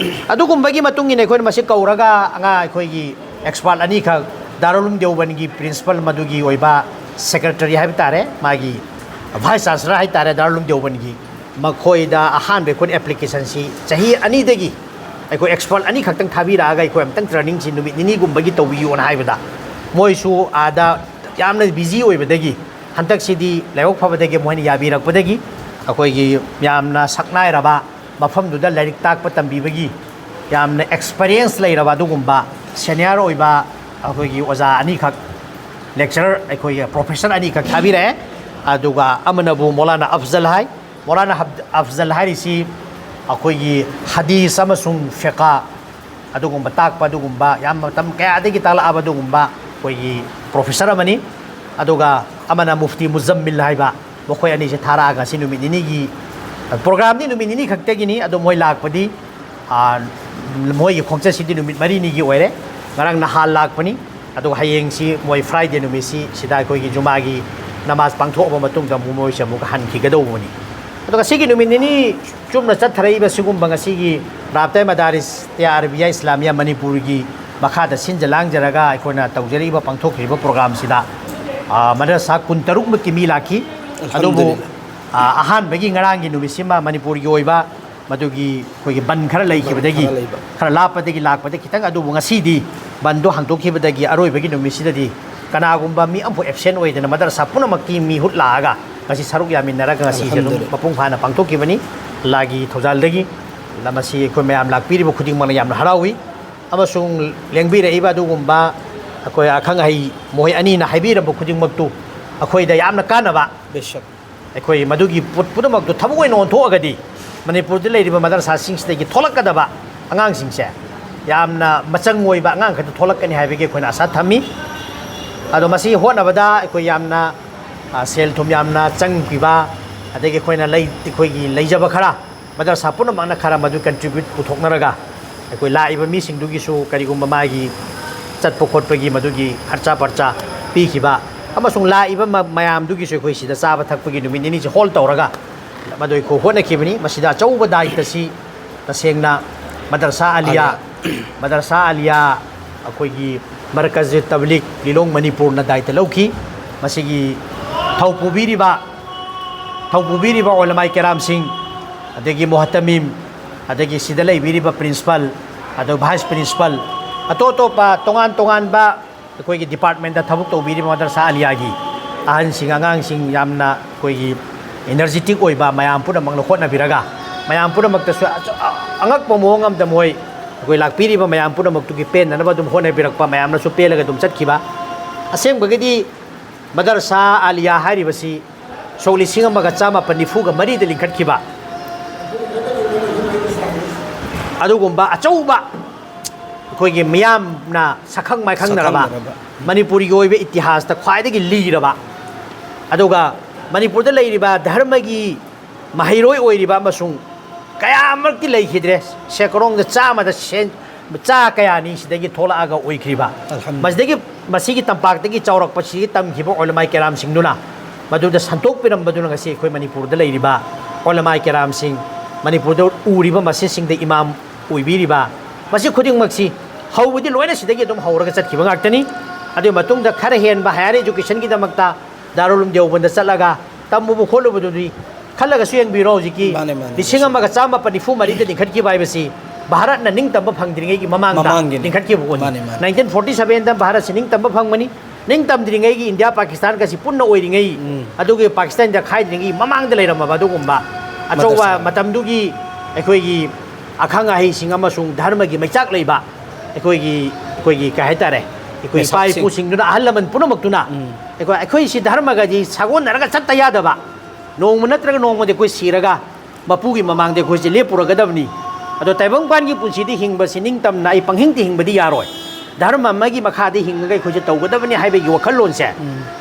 ꯑꯗꯨꯒꯨꯝꯕꯒꯤ ꯃꯇꯨꯡ ꯏꯟꯅ ꯑꯩꯈꯣꯏꯅ ꯃꯁꯤ ꯀꯧꯔꯒ ꯑꯉꯥꯡ ꯑꯩꯈꯣꯏꯒꯤ expert ꯑꯅꯤꯈꯛ ꯗꯥꯔꯨꯂꯨꯝ ꯗꯦꯎꯕꯟꯒꯤ principal, ꯃꯗꯨꯒꯤ ꯑꯣꯏꯕ secretary ꯍꯥꯏꯕ ꯇꯥꯔꯦ, ꯃꯥꯒꯤ vice chancellor ꯍꯥꯏ ꯇꯥꯔꯦ ꯗꯥꯔꯨꯂꯨꯝ ꯗꯦꯎꯕꯟꯒꯤ, ꯃꯈꯣꯏꯗ ꯑꯍꯥꯟꯕ ꯑꯩꯈꯣꯏꯅ applicationꯁꯤ ꯆꯍꯤ ꯑꯅꯤꯗꯒꯤ ꯑꯩꯈꯣꯏ expert ꯑꯅꯤꯈꯛꯇꯪ ꯊꯥꯕꯤꯔꯛꯑꯒ ꯑꯩꯈꯣꯏ ꯑꯃꯨꯛꯇꯪ trainingꯁꯤ ꯅꯨꯃꯤꯠ ꯅꯤꯅꯤꯒꯨꯝꯕꯒꯤ ꯇꯧꯕꯤꯌꯣꯅ ꯍꯥꯏꯕꯗ, ꯃꯣꯏꯁꯨ ꯑꯥꯗ ꯌꯥꯝꯅ busy ꯑꯣꯏꯕꯗꯒꯤ, ꯍꯟꯗꯛꯁꯤꯗꯤ ꯂꯥꯏꯕꯛ ꯐꯕꯗꯒꯤ ꯃꯣꯏꯅ ꯌꯥꯕꯤꯔꯛꯄꯗꯒꯤ ꯑꯩꯈꯣꯏꯒꯤ ꯌꯥꯝꯅ ꯁꯛꯅꯥꯏꯔꯕ ꯃꯐꯝꯗꯨꯗ ꯂꯥꯏꯔꯤꯛ ꯇꯥꯛꯄ ꯇꯝꯕꯤꯕꯒꯤ ꯌꯥꯝꯅ experience ꯂꯩꯔꯕ ꯑꯗꯨꯒꯨꯝꯕ senior ꯑꯣꯏꯕ ꯑꯩꯈꯣꯏꯒꯤ ꯑꯣꯖꯥ ꯑꯅꯤꯈꯛ, lecturer, ꯑꯩꯈꯣꯏꯒꯤ professor ꯑꯅꯤꯈꯛ ꯊꯥꯕꯤꯔꯛꯑꯦ꯫ ꯑꯗꯨꯒ ꯑꯃꯅꯕꯨ ꯃꯧꯂꯥꯅꯥ ꯑꯐꯖꯜ ꯍꯥꯏ꯫ ꯃꯧꯂꯥꯅꯥ ꯍꯕ-, ꯑꯐꯖꯜ ꯍꯥꯏꯔꯤꯁꯤ ꯑꯩꯈꯣꯏꯒꯤ ꯍꯗꯤꯁ ꯑꯃꯁꯨꯡ ꯐꯤꯀꯥ ꯑꯗꯨꯒꯨꯝꯕ ꯇꯥꯛꯄ, ꯑꯗꯨꯒꯨꯝꯕ ꯌꯥꯝ ꯃꯇꯝ ꯀꯌꯥꯗꯒꯤ ꯇꯥꯛꯂꯛꯑꯕ ꯑꯗꯨꯒꯨꯝꯕ ꯑꯩꯈꯣꯏꯒꯤ professor ꯑꯃꯅꯤ꯫ ꯑꯗꯨꯒ ꯑꯃꯅ ꯃꯨꯐꯇꯤ ꯃꯨꯖꯝꯃꯤꯜ ꯍꯥꯏꯕ, ꯃꯈꯣꯏ ꯑꯅꯤꯁꯦ ꯊꯥꯔꯛꯑꯒ ꯁꯤ ꯅꯨꯃꯤꯠ ꯅꯤꯅꯤꯒꯤ programꯗꯤ ꯅꯨꯃꯤꯠ ꯅꯤꯅꯤ ꯈꯛꯇꯒꯤꯅꯤ꯫ ꯑꯗꯣ ꯃꯣꯏ ꯂꯥꯛꯄꯗꯤ, ꯑꯥ, ꯃꯣꯏꯒꯤ ꯈꯣꯡꯆꯠꯁꯤꯗꯤ ꯅꯨꯃꯤꯠ ꯃꯔꯤꯅꯤꯒꯤ ꯑꯣꯏꯔꯦ꯫ ꯉꯔꯥꯡ ꯅꯍꯥꯟ ꯂꯥꯛꯄꯅꯤ꯫ ꯑꯗꯨꯒ ꯍꯌꯦꯡꯁꯤ ꯃꯣꯏ Friday ꯅꯨꯃꯤꯠꯁꯤ ꯁꯤꯗ ꯑꯩꯈꯣꯏꯒꯤ ꯖꯨꯃꯥꯒꯤ ꯅꯃꯥꯖ ꯄꯥꯡꯊꯣꯛꯑꯕ ꯃꯇꯨꯡꯗ ꯑꯃꯨꯛ ꯃꯣꯏꯁꯦ ꯑꯃꯨꯛ ꯍꯟꯈꯤꯒꯗꯧꯕꯅꯤ꯫ ꯑꯗꯨꯒ ꯁꯤꯒꯤ ꯅꯨꯃꯤꯠ ꯅꯤꯅꯤ ꯆꯨꯞꯅ ꯆꯠꯊꯔꯛꯏꯕ ꯁꯤꯒꯨꯝꯕ ꯉꯁꯤꯒꯤ ꯔꯥꯕꯇꯥꯏ ꯃꯗꯥꯔꯤꯁ ꯇꯦ ꯑꯔꯕꯤꯌꯥ ꯏꯁꯂꯥꯃꯤꯌꯥ ꯃꯅꯤꯄꯨꯔꯒꯤ ꯃꯈꯥꯗ ꯁꯤꯟꯖ ꯂꯥꯡꯖꯔꯒ ꯑꯩꯈꯣꯏꯅ ꯇꯧꯖꯔꯛꯏꯕ, ꯄꯥꯡꯊꯣꯛꯆꯔꯤꯕ programꯁꯤꯗ, ꯑ, ꯃꯗꯔꯁꯥ ꯀꯨꯟꯇꯔꯨꯛꯃꯨꯛꯀꯤ ꯃꯤ ꯂꯥꯛꯈꯤ꯫ ꯑꯗꯨꯕꯨ, ꯑꯜꯍꯝꯗꯨꯂꯤꯜꯂꯥ꯫ ꯑ, ꯑꯍꯥꯟꯕꯒꯤ ꯉꯔꯥꯡꯒꯤ ꯅꯨꯃꯤꯠꯁꯤꯃ ꯃꯅꯤꯄꯨꯔꯒꯤ ꯑꯣꯏꯕ ꯃꯗꯨꯒꯤ ꯑꯩꯈꯣꯏꯒꯤ ꯕꯟ ꯈꯔ ꯂꯩꯈꯤꯕꯗꯒꯤ, ꯈꯔ ꯂꯩꯕ꯫ ꯈꯔ ꯂꯥꯞꯄꯗꯒꯤ ꯂꯥꯛꯄꯗ ꯈꯤꯇꯪ, ꯑꯗꯨꯕꯨ ꯉꯁꯤꯗꯤ ꯕꯟꯗꯣ ꯍꯥꯡꯗꯣꯛꯈꯤꯕꯗꯒꯤ ꯑꯔꯣꯏꯕꯒꯤ ꯅꯨꯃꯤꯠꯁꯤꯗꯗꯤ ꯀꯅꯥꯒꯨꯝꯕ ꯃꯤ ꯑꯃꯐꯥꯎ absent ꯑꯣꯏꯗꯅ ꯃꯗꯔꯁꯥ ꯄꯨꯝꯅꯃꯛꯀꯤ ꯃꯤꯍꯨꯠ ꯂꯥꯛꯑꯒ ꯉꯁꯤ ꯁꯔꯨꯛ ꯌꯥꯃꯤꯟꯅꯔꯒ ꯉꯁꯤꯁꯦ ꯑꯗꯨꯝ ꯑꯜꯍꯝꯗꯨꯂꯤꯜꯂꯥ꯫ ꯃꯄꯨꯡ ꯐꯥꯅ ꯄꯥꯡꯊꯣꯛꯈꯤꯕꯅꯤ꯫ ꯑꯜꯂꯥꯒꯤ ꯊꯧꯖꯥꯜꯗꯒꯤ ꯃꯁꯤ ꯑꯩꯈꯣꯏ ꯃꯌꯥꯝ ꯂꯥꯛꯄꯤꯔꯤꯕ ꯈꯨꯗꯤꯡꯃꯛꯅ ꯌꯥꯝꯅ ꯍꯔꯥꯎꯏ꯫ ꯑꯃꯁꯨꯡ ꯂꯦꯡꯕꯤꯔꯛꯏꯕ ꯑꯗꯨꯒꯨꯝꯕ ꯑꯩꯈꯣꯏ ꯑꯈꯪ ꯑꯍꯩ ꯃꯈꯣꯏ ꯑꯅꯤꯅ ꯍꯥꯏꯕꯤꯔꯝꯕ ꯈꯨꯗꯤꯡꯃꯛꯇꯨ ꯑꯩꯈꯣꯏꯗ ꯌꯥꯝꯅ ꯀꯥꯟꯅꯕ, ꯕꯦꯁꯛ꯫ ꯑꯩꯈꯣꯏ ꯃꯗꯨꯒꯤ ꯄꯣꯠ ꯄꯨꯝꯅꯃꯛꯇꯨ ꯊꯕꯛ ꯑꯣꯏꯅ ꯑꯣꯟꯊꯣꯛꯑꯒꯗꯤ ꯃꯅꯤꯄꯨꯔꯗ ꯂꯩꯔꯤꯕ ꯃꯗꯔꯁꯥꯁꯤꯡꯁꯤꯗꯒꯤ ꯊꯣꯛꯂꯛꯀꯗꯕ ꯑꯉꯥꯡꯁꯤꯡꯁꯦ ꯌꯥꯝꯅ ꯃꯆꯪ ꯑꯣꯏꯕ ꯑꯉꯥꯡ ꯈꯛꯇ ꯊꯣꯛꯂꯛꯀꯅꯤ ꯍꯥꯏꯕꯒꯤ ꯑꯩꯈꯣꯏꯅ ꯑꯥꯁꯥ ꯊꯝꯃꯤ꯫ ꯑꯗꯣ ꯃꯁꯤ ꯍꯣꯠꯅꯕꯗ ꯑꯩꯈꯣꯏ ꯌꯥꯝꯅ, ꯑ, ꯁꯦꯜ ꯊꯨꯝ ꯌꯥꯝꯅ ꯆꯪꯈꯤꯕ, ꯑꯗꯒꯤ ꯑꯩꯈꯣꯏꯅ ꯂꯩ-, ꯑꯩꯈꯣꯏꯒꯤ ꯂꯩꯖꯕ ꯈꯔ, ꯃꯗꯔꯁꯥ ꯄꯨꯝꯅꯃꯛꯅ ꯈꯔ ꯃꯗꯨ contribute ꯄꯨꯊꯣꯛꯅꯔꯒ, ꯑꯩꯈꯣꯏ ꯂꯥꯛꯏꯕ ꯃꯤꯁꯤꯡꯗꯨꯒꯤꯁꯨ ꯀꯔꯤꯒꯨꯝꯕ ꯃꯥꯒꯤ ꯆꯠꯄ ꯈꯣꯠꯄꯒꯤ ꯃꯗꯨꯒꯤ ꯈꯔꯆꯥ ꯄꯔꯆꯥ ꯄꯤꯈꯤꯕ, ꯑꯃꯁꯨꯡ ꯂꯥꯛꯏꯕ ꯃ-, ꯃꯌꯥꯝꯗꯨꯒꯤꯁꯨ ꯑꯩꯈꯣꯏ ꯁꯤꯗ ꯆꯥꯕ ꯊꯛꯄꯒꯤ ꯅꯨꯃꯤꯠ ꯅꯤꯅꯤꯁꯤ hold ꯇꯧꯔꯒ ꯃꯗꯨ ꯑꯩꯈꯣꯏ ꯍꯣꯠꯅꯈꯤꯕꯅꯤ꯫ ꯃꯁꯤꯗ ꯑꯆꯧꯕ ꯗꯥꯏꯇꯁꯤ ꯇꯁꯦꯡꯅ ꯃꯗꯔꯁꯥ ꯑꯂꯤꯌꯥ, ꯃꯗꯔꯁꯥ ꯑꯂꯤꯌꯥ ꯑꯩꯈꯣꯏꯒꯤ ꯃꯔꯀꯖ ꯇꯕꯂꯤꯛ ꯂꯤꯂꯣꯡ ꯃꯅꯤꯄꯨꯔꯅ ꯗꯥꯏꯇ ꯂꯧꯈꯤ꯫ ꯃꯁꯤꯒꯤ ꯊꯧ ꯄꯨꯕꯤꯔꯤꯕ, ꯊꯧ ꯄꯨꯕꯤꯔꯤꯕ ꯎꯂꯃꯥꯏ ꯀꯦꯔꯥꯝꯁꯤꯡ, ꯑꯗꯒꯤ ꯃꯨꯍꯇꯃꯤꯝ, ꯑꯗꯒꯤ ꯁꯤꯗ ꯂꯩꯕꯤꯔꯤꯕ principal, ꯑꯗꯨ vice principal, ꯑꯇꯣꯞ ꯑꯇꯣꯞꯄ ꯇꯣꯉꯥꯟ ꯇꯣꯉꯥꯟꯕ ꯑꯩꯈꯣꯏꯒꯤ departmentꯇ ꯊꯕꯛ ꯇꯧꯕꯤꯔꯤꯕ ꯃꯗꯔꯁꯥ ꯑꯂꯤꯌꯥꯒꯤ ꯑꯍꯟꯁꯤꯡ, ꯑꯉꯥꯡꯁꯤꯡ, ꯌꯥꯝꯅ ꯑꯩꯈꯣꯏꯒꯤ energetic ꯑꯣꯏꯕ ꯃꯌꯥꯝ ꯄꯨꯝꯅꯃꯛꯅ ꯍꯣꯠꯅꯕꯤꯔꯒ, ꯃꯌꯥꯝ ꯄꯨꯝꯅꯃꯛꯇꯁꯨ ꯑꯆ-, ꯑ-, ꯑꯉꯛꯄ ꯃꯑꯣꯡ ꯑꯃꯗ ꯃꯣꯏ ꯑꯩꯈꯣꯏ ꯂꯥꯛꯄꯤꯔꯤꯕ ꯃꯌꯥꯝ ꯄꯨꯝꯅꯃꯛꯇꯨꯒꯤ ꯄꯦꯟꯅꯅꯕ ꯑꯗꯨꯝ ꯍꯣꯠꯅꯕꯤꯔꯛꯄ, ꯃꯌꯥꯝꯅꯁꯨ ꯄꯦꯜꯂꯒ ꯑꯗꯨꯝ ꯆꯠꯈꯤꯕ꯫ ꯑꯁꯦꯡꯕꯒꯤꯗꯤ ꯃꯗꯔꯁꯥ ꯑꯂꯤꯌꯥ ꯍꯥꯏꯔꯤꯕꯁꯤ ꯁꯣꯛ ꯂꯤꯁꯤꯡ ꯑꯃꯒ ꯆꯥꯃꯥꯄꯟ ꯅꯤꯐꯨꯒ ꯃꯔꯤꯗ ꯂꯤꯡꯈꯠꯈꯤꯕ ꯑꯗꯨꯒꯨꯝꯕ ꯑꯆꯧꯕ, ꯑꯩꯈꯣꯏꯒꯤ ꯃꯤꯌꯥꯝꯅ ꯁꯛꯈꯪ ꯃꯥꯏꯈꯪꯅꯔꯕ, ꯁꯛꯈꯪꯅꯔꯕ, ꯃꯅꯤꯄꯨꯔꯒꯤ ꯑꯣꯏꯕ ꯏꯇꯤꯍꯥꯁꯇ ꯈ꯭ꯋꯥꯏꯗꯒꯤ ꯂꯤꯔꯕ, ꯑꯗꯨꯒ ꯃꯅꯤꯄꯨꯔꯗ ꯂꯩꯔꯤꯕ ꯙꯔꯃꯒꯤ ꯃꯍꯩꯔꯣꯏ ꯑꯣꯏꯔꯤꯕ ꯑꯃꯁꯨꯡ ꯀꯌꯥꯃꯔꯛꯇꯤ ꯂꯩꯈꯤꯗ꯭ꯔꯦ, ꯁꯦꯀꯔꯣꯡꯗ ꯆꯥꯝꯃꯗ ꯁꯦꯟ-, ꯆꯥ ꯀꯌꯥꯅꯤ ꯁꯤꯗꯒꯤ ꯊꯣꯛꯂꯛꯑꯒ ꯑꯣꯏꯈ꯭ꯔꯤꯕ꯫ ꯑꯜꯍꯝꯗꯨꯂꯤꯜꯂꯥꯍ꯫ ꯃꯁꯤꯗꯒꯤ, ꯃꯁꯤꯒꯤ ꯇꯝꯄꯥꯛꯇꯒꯤ ꯆꯥꯎꯔꯛꯄꯁꯤꯒꯤ ꯇꯝꯈꯤꯕ ꯎꯂꯃꯥꯏ ꯀꯦꯔꯥꯝꯁꯤꯡꯗꯨꯅ ꯃꯗꯨꯗ ꯁꯟꯇꯣꯛꯄꯤꯔꯝꯕꯗꯨꯅ ꯉꯁꯤ ꯑꯩꯈꯣꯏ ꯃꯅꯤꯄꯨꯔꯗ ꯂꯩꯔꯤꯕ ꯎꯂꯃꯥꯏ ꯀꯦꯔꯥꯝꯁꯤꯡ, ꯃꯅꯤꯄꯨꯔꯗ ꯎꯔꯤꯕ ꯃꯁꯖꯤꯠꯁꯤꯡꯗ ꯏꯃꯥꯝ ꯑꯣꯏꯕꯤꯔꯤꯕ, ꯃꯁꯤ ꯈꯨꯗꯤꯡꯃꯛꯁꯤ ꯍꯧꯕꯗꯤ ꯂꯣꯏꯅ ꯁꯤꯗꯒꯤ ꯑꯗꯨꯝ ꯍꯧꯔꯒ ꯆꯠꯈꯤꯕ ꯉꯥꯛꯇꯅꯤ꯫ ꯑꯗꯨꯒꯤ ꯃꯇꯨꯡꯗ ꯈꯔ ꯍꯦꯟꯕ higher educationꯒꯤꯗꯃꯛꯇ ꯗꯥꯔꯨꯜ ꯎꯂꯨꯝ ꯗꯦꯑꯣꯕꯟꯗ ꯆꯠꯂꯒ ꯇꯝꯃꯨꯕ ꯈꯣꯠꯂꯨꯕꯗꯨꯗꯤ ꯈꯜꯂꯒ ꯁꯨ ꯌꯦꯡꯕꯤꯔꯣ, ꯍꯧꯖꯤꯛꯀꯤ ꯃꯥꯅꯦ, ꯃꯥꯅꯦ꯫ ꯂꯤꯁꯤꯡ ꯑꯃꯒ ꯆꯥꯃꯥꯄꯟ ꯅꯤꯐꯨ ꯃꯔꯤꯗ ꯂꯤꯡꯈꯠꯈꯤꯕ ꯍꯥꯏꯕꯁꯤ ꯚꯥꯔꯠꯅ ꯅꯤꯡꯇꯝꯕ ꯐꯪꯗ꯭ꯔꯤꯉꯩꯒꯤ ꯃꯃꯥꯡꯗ ꯃꯃꯥꯡꯒꯤꯅꯤ꯫ ꯂꯤꯡꯈꯠꯈꯤꯕ ꯄꯣꯠꯅꯤ꯫ ꯃꯥꯅꯦ, ꯃꯥꯅꯦ꯫ Nineteen forty sevenꯗ ꯚꯥꯔꯠꯁꯤ ꯅꯤꯡꯇꯝꯕ ꯐꯪꯕꯅꯤ꯫ ꯅꯤꯡꯇꯝꯗ꯭ꯔꯤꯉꯩꯒꯤ ꯏꯟꯗꯤꯌꯥ ꯄꯥꯀꯤꯁꯇꯥꯟꯒꯁꯤ ꯄꯨꯟꯅ ꯑꯣꯏꯔꯤꯉꯩ, ꯎꯝ꯫ ꯑꯗꯨꯒꯤ ꯄꯥꯀꯤꯁꯇꯥꯟꯗ ꯈꯥꯏꯗ꯭ꯔꯤꯉꯩꯒꯤ ꯃꯃꯥꯡꯗ ꯂꯩꯔꯝꯃꯕ ꯑꯗꯨꯒꯨꯝꯕ ꯑꯆꯧꯕ ꯃꯗꯔꯁꯥ꯫ ꯃꯇꯝꯗꯨꯒꯤ ꯑꯩꯈꯣꯏꯒꯤ ꯑꯈꯪ ꯑꯍꯩꯁꯤꯡ ꯑꯃꯁꯨꯡ ꯙꯔꯃꯒꯤ ꯃꯩꯆꯥꯛ ꯂꯩꯕ ꯑꯩꯈꯣꯏꯒꯤ, ꯑꯩꯈꯣꯏꯒꯤ ꯀꯩ ꯍꯥꯏꯇꯥꯔꯦ, ꯑꯩꯈꯣꯏ ꯏꯄꯥ ꯃꯦꯁꯥꯞꯁꯤꯡ꯫ ꯏꯄꯨꯁꯤꯡꯗꯨꯅ, ꯑꯍꯜ ꯂꯃꯟ ꯄꯨꯝꯅꯃꯛꯇꯨꯅ ꯎꯝ꯫ ꯑꯩꯈꯣꯏ, ꯑꯩꯈꯣꯏꯁꯤ ꯙꯔꯃꯒꯗꯤ ꯁꯥꯒꯣꯟꯅꯔꯒ ꯆꯠꯇ ꯌꯥꯗꯕ, ꯅꯣꯡꯃ ꯅꯠꯇ꯭ꯔꯒ ꯅꯣꯡꯃꯗꯤ ꯑꯩꯈꯣꯏ ꯁꯤꯔꯒ ꯃꯄꯨꯒꯤ ꯃꯃꯥꯡꯗ ꯑꯩꯈꯣꯏꯁꯦ ꯂꯦꯞꯄꯨꯔꯒꯗꯕꯅꯤ꯫ ꯑꯗꯣ ꯇꯥꯏꯕꯪꯄꯥꯟꯒꯤ ꯄꯨꯟꯁꯤꯗꯤ ꯍꯤꯡꯕꯁꯤ ꯅꯤꯡꯇꯝꯅ ꯑꯩ ꯄꯪꯍꯤꯡꯗꯤ ꯍꯤꯡꯕꯗꯤ ꯌꯥꯔꯣꯏ꯫ ꯙꯔꯃ ꯑꯃꯒꯤ ꯃꯈꯥꯗ ꯍꯤꯡꯉꯒ ꯑꯩꯈꯣꯏꯁꯦ ꯇꯧꯒꯗꯕꯅꯤ ꯍꯥꯏꯕꯒꯤ ꯋꯥꯈꯜꯂꯣꯟꯁꯦ,